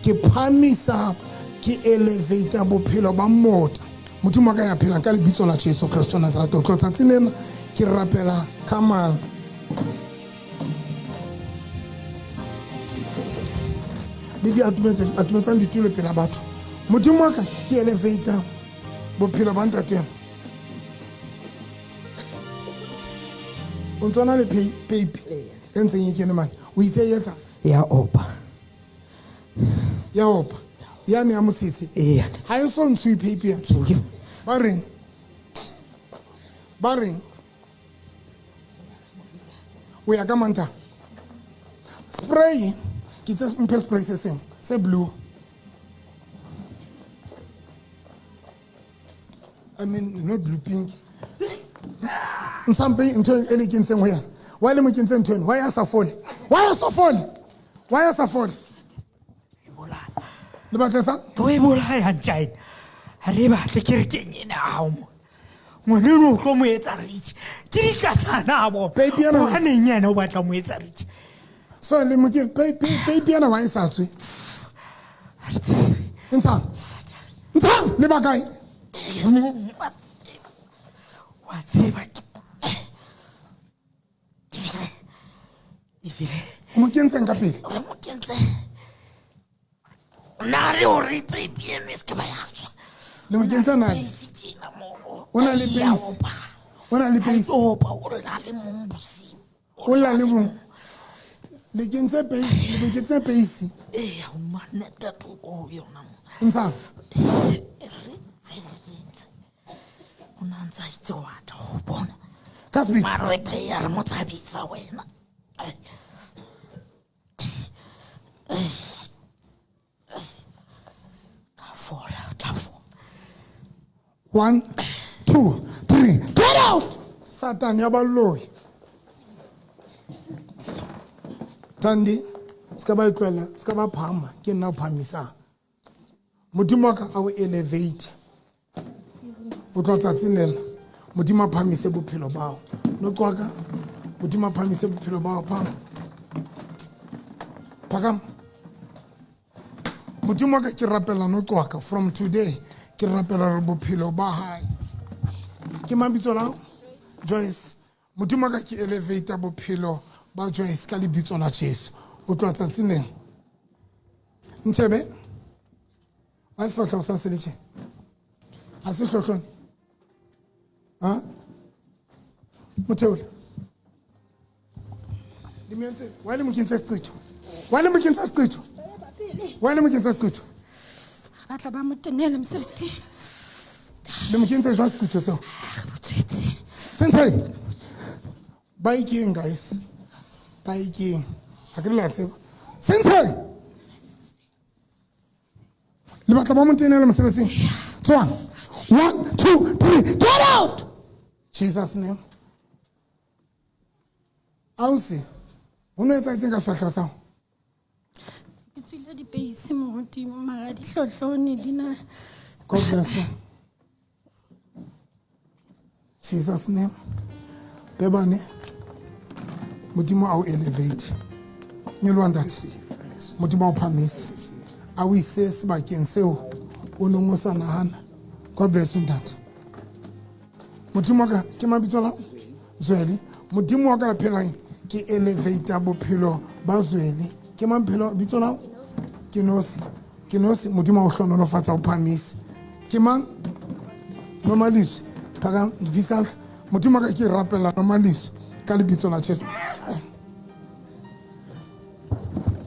Ke phamisa, ke elevate bophelo ba mota. Modimo wa ka ya phelang ka lebitso la Jesu Kristo wa Nazareth. Ho tloha tsatsing lena ke rapela ka mala. Le di atumetsang ditulo pela batho. Modimo wa ka ke elevate bophelo ba ntate. O ntso na le peipi e ntseng e kene mane. O itse e etsa? Ya opa. Ya opa. Yane ya motshitshi. Eya. Ha e so ntswe peipi ya. Ba reng? Ba reng? O ya ka manta. Spray. Ke tse mphe spray se seng, se blue. I mean not blue, pink. Nsampe ntho e le kentseng ho yena. Why le mo kentseng ntho eno? Why a sa fole? Why a sa fole? Why a sa fole? Le batla etsang? Bo e bolaya ntjaena. Ha re batle ke re keng ena hao mo. Ngwana eno o tlo mo etsa rich. Ke dikatana bo. Baby ena. Hobaneng yena o batla mo etsa rich? So le mo ke baby ena wa e sa tswe. Ntshang. Ntshang le ba kae? Wa tseba ke. Ebile. O mo kentseng ka pele? O mo kentse. Nna re o re baby eno e se ke ba ya tswa. Le mo kentse nale? O na le base. O na le base. Opa, o lla le mong bosiu. O lla le mong. Le kentse base, le kentse base. Eh, o maneta thoko ho yona mo. Ntshang. O na ntsa itse wa tla ho bona. Ka speed. Mare player mo tshabisa wena. 1 2 3 get out. Satan ya baloi. Thandi, se ka ba itlwela, se ka ba phama, ke nna o phamisang. Modimo wa ka a o elevate. O tlo tsatsing lena, Modimo a phamise bophelo bao. Noko wa ka, Modimo a phamise bophelo bao, phama. Phakama. Modimo wa ka ke rapela noko wa ka from today, ke rapela re bophelo ba hae. Ke mang bitso la hao? Joyce. Modimo wa ka ke elevate bophelo ba Joyce ka lebitso la Jesu. O tloha tsatsing lena. Ntshebe. Wa sefahleho sa se le tjhe? Ha se hlohlone? Ha? Motheola. Le mo entse, wa le mo kentse seqetho? Wa le mo kentse seqetho? Wa le mo kentse seqetho? Ba tla ba mo tenela mosebetsing. Le mo kentse jwang seqetho seo? Sentse. Ba ikeng guys. Ba ikeng. Ha ke le la tseba. Sentse. Le batla ba mo tenela mosebetsing. Tswang. 1 2 3 get out. Jesus name. Ausi, ho no etsahetseng ka sefahleho sa hao? Ke tswile dipeisi moruti, mara di hlohlone di na. God bless you. Jesus name. Bebane, Modimo a o elevate. Nyoloha ntate. Modimo a o phamise. A o ise sebakeng seo o neng o sa nahana. God bless you ntate. Modimo wa ka, ke mabitso la Zweli. Modimo wa ka phelang ke elevate bophelo ba Zweli. Ke mang phelo bitso la Ke nosi. Ke nosi Modimo a o hlohonolofatsa o phamise. Ke mang? Nomaliso. Phakam bitsa Modimo wa ka ke rapela Nomaliso ka lebitso la Jesu.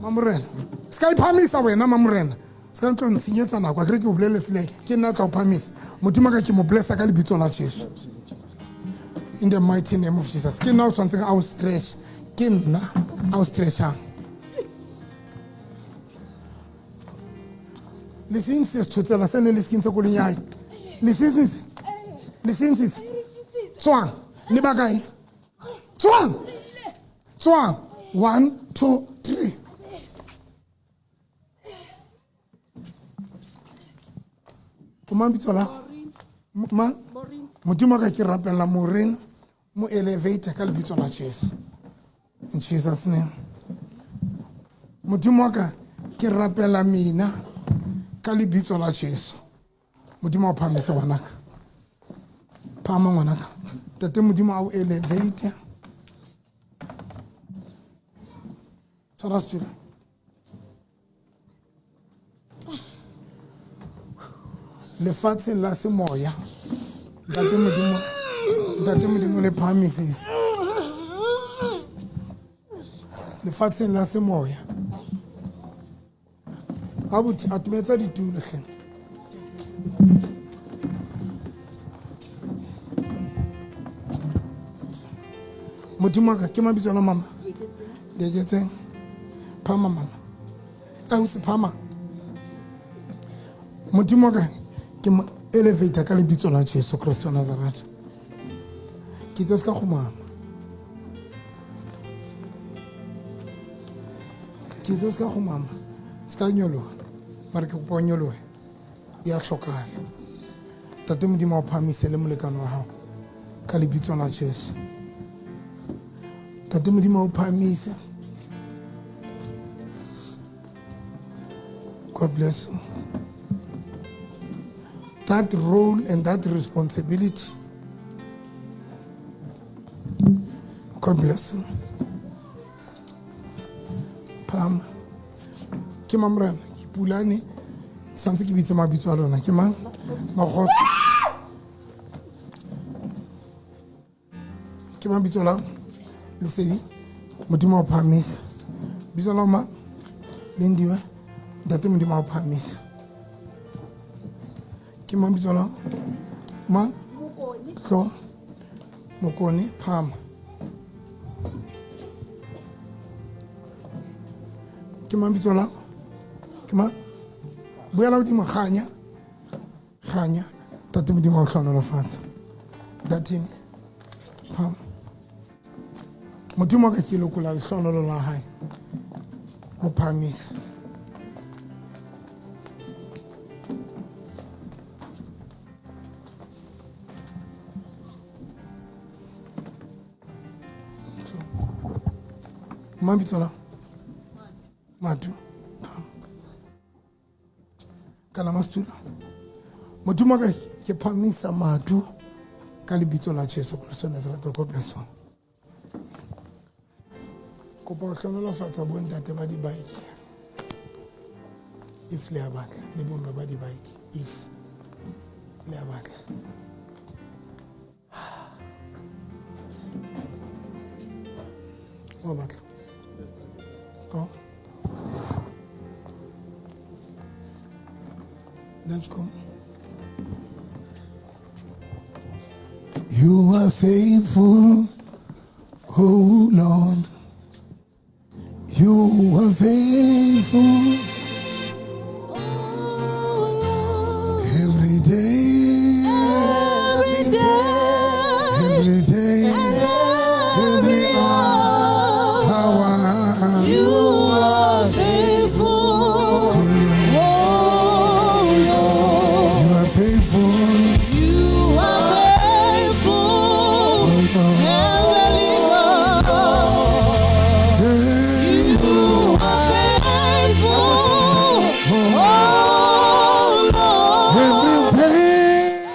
Mamorena. Se ka iphamisa wena Mamorena. Se ka ntlo ntshenyetsa nako, akere ke o boleletse le ke nna tla o phamisa. Modimo wa ka ke mo blessa ka lebitso la Jesu. In the mighty name of Jesus. Ke nna o tshwantseng a o stretch. Ke nna a o stretchang. Le sentse sethotsela se ne le se kentse koloi ya hae. Le sentse. Le sentse. Tswang. Le ba kae? Tswang. Tswang. 1 2 3. O mang bitso la? Ma? Modimo ka ke rapela Morena mo elevate ka lebitso la Jesu. In Jesus name. Modimo ka ke rapela mina ka lebitso la Jesu. Modimo a phamise ngwanaka. Phama ngwanaka. Tate Modimo a o elevate. Tshwara setulo. Lefatsheng la semoya. Ntate Modimo, Ntate Modimo le phahamisitse. Lefatsheng la semoya. Abuti atumetsa ditulo hle. Modimo ka ke mabitso la mama. Dieketseng. Phama mama. Ausi phama. Modimo ka ke mo elevator ka lebitso la Jesu Christ wa Nazareth. Ke itse se ka kgumama. Ke itse se ka kgumama. Se ka nyoloha. Mara ke kopa o nyolohe. Ya hlokahala. Tate Modimo a o phamise le molekane wa hao ka lebitso la Jesu. Tate Modimo a o phamise. God bless you. That role and that responsibility. God bless you. Phama. Ke mang morena? Ke Pulane. Santse ke bitse mabitso a lona. Ke mang? Makgotso. Ke mang bitso la? Lesedi. Modimo a o phamise. Bitso la mang? Lindiwe. Ntate Modimo a o phamise. Ke mang bitso la? Mang? Tlo. Mokone phama. Ke mang bitso la? Ke mang? Boela hodimo, kganya. Kganya. Ntate Modimo a o hlohonolofatse. Datini. Pam. Modimo ka ke lokola lehlohonolo la hae. Mo phahamisa. Mang bitso la? Matu. Kalama setulo. Modimo ka ke phamisa Matu ka lebitso la Jesu Kristo Nazareth. God bless you. Kopa ho hlohonolofatsa bontate ba di-bike if le a batla, le bomme ba di-bike if le a batla. Wa batla? Go. Let's go. You are faithful, oh Lord. You are faithful every day, every day, every day, every hour. You are faithful, oh Lord. You are faithful. You are faithful, heavenly God. You are faithful, oh Lord. Every day.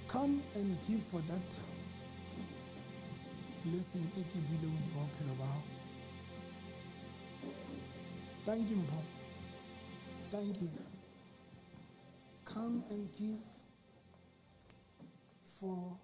Come and give for that blessing e ke buileng hodima bophelo ba hao. Thank you, Mpho. Thank you. Come and give for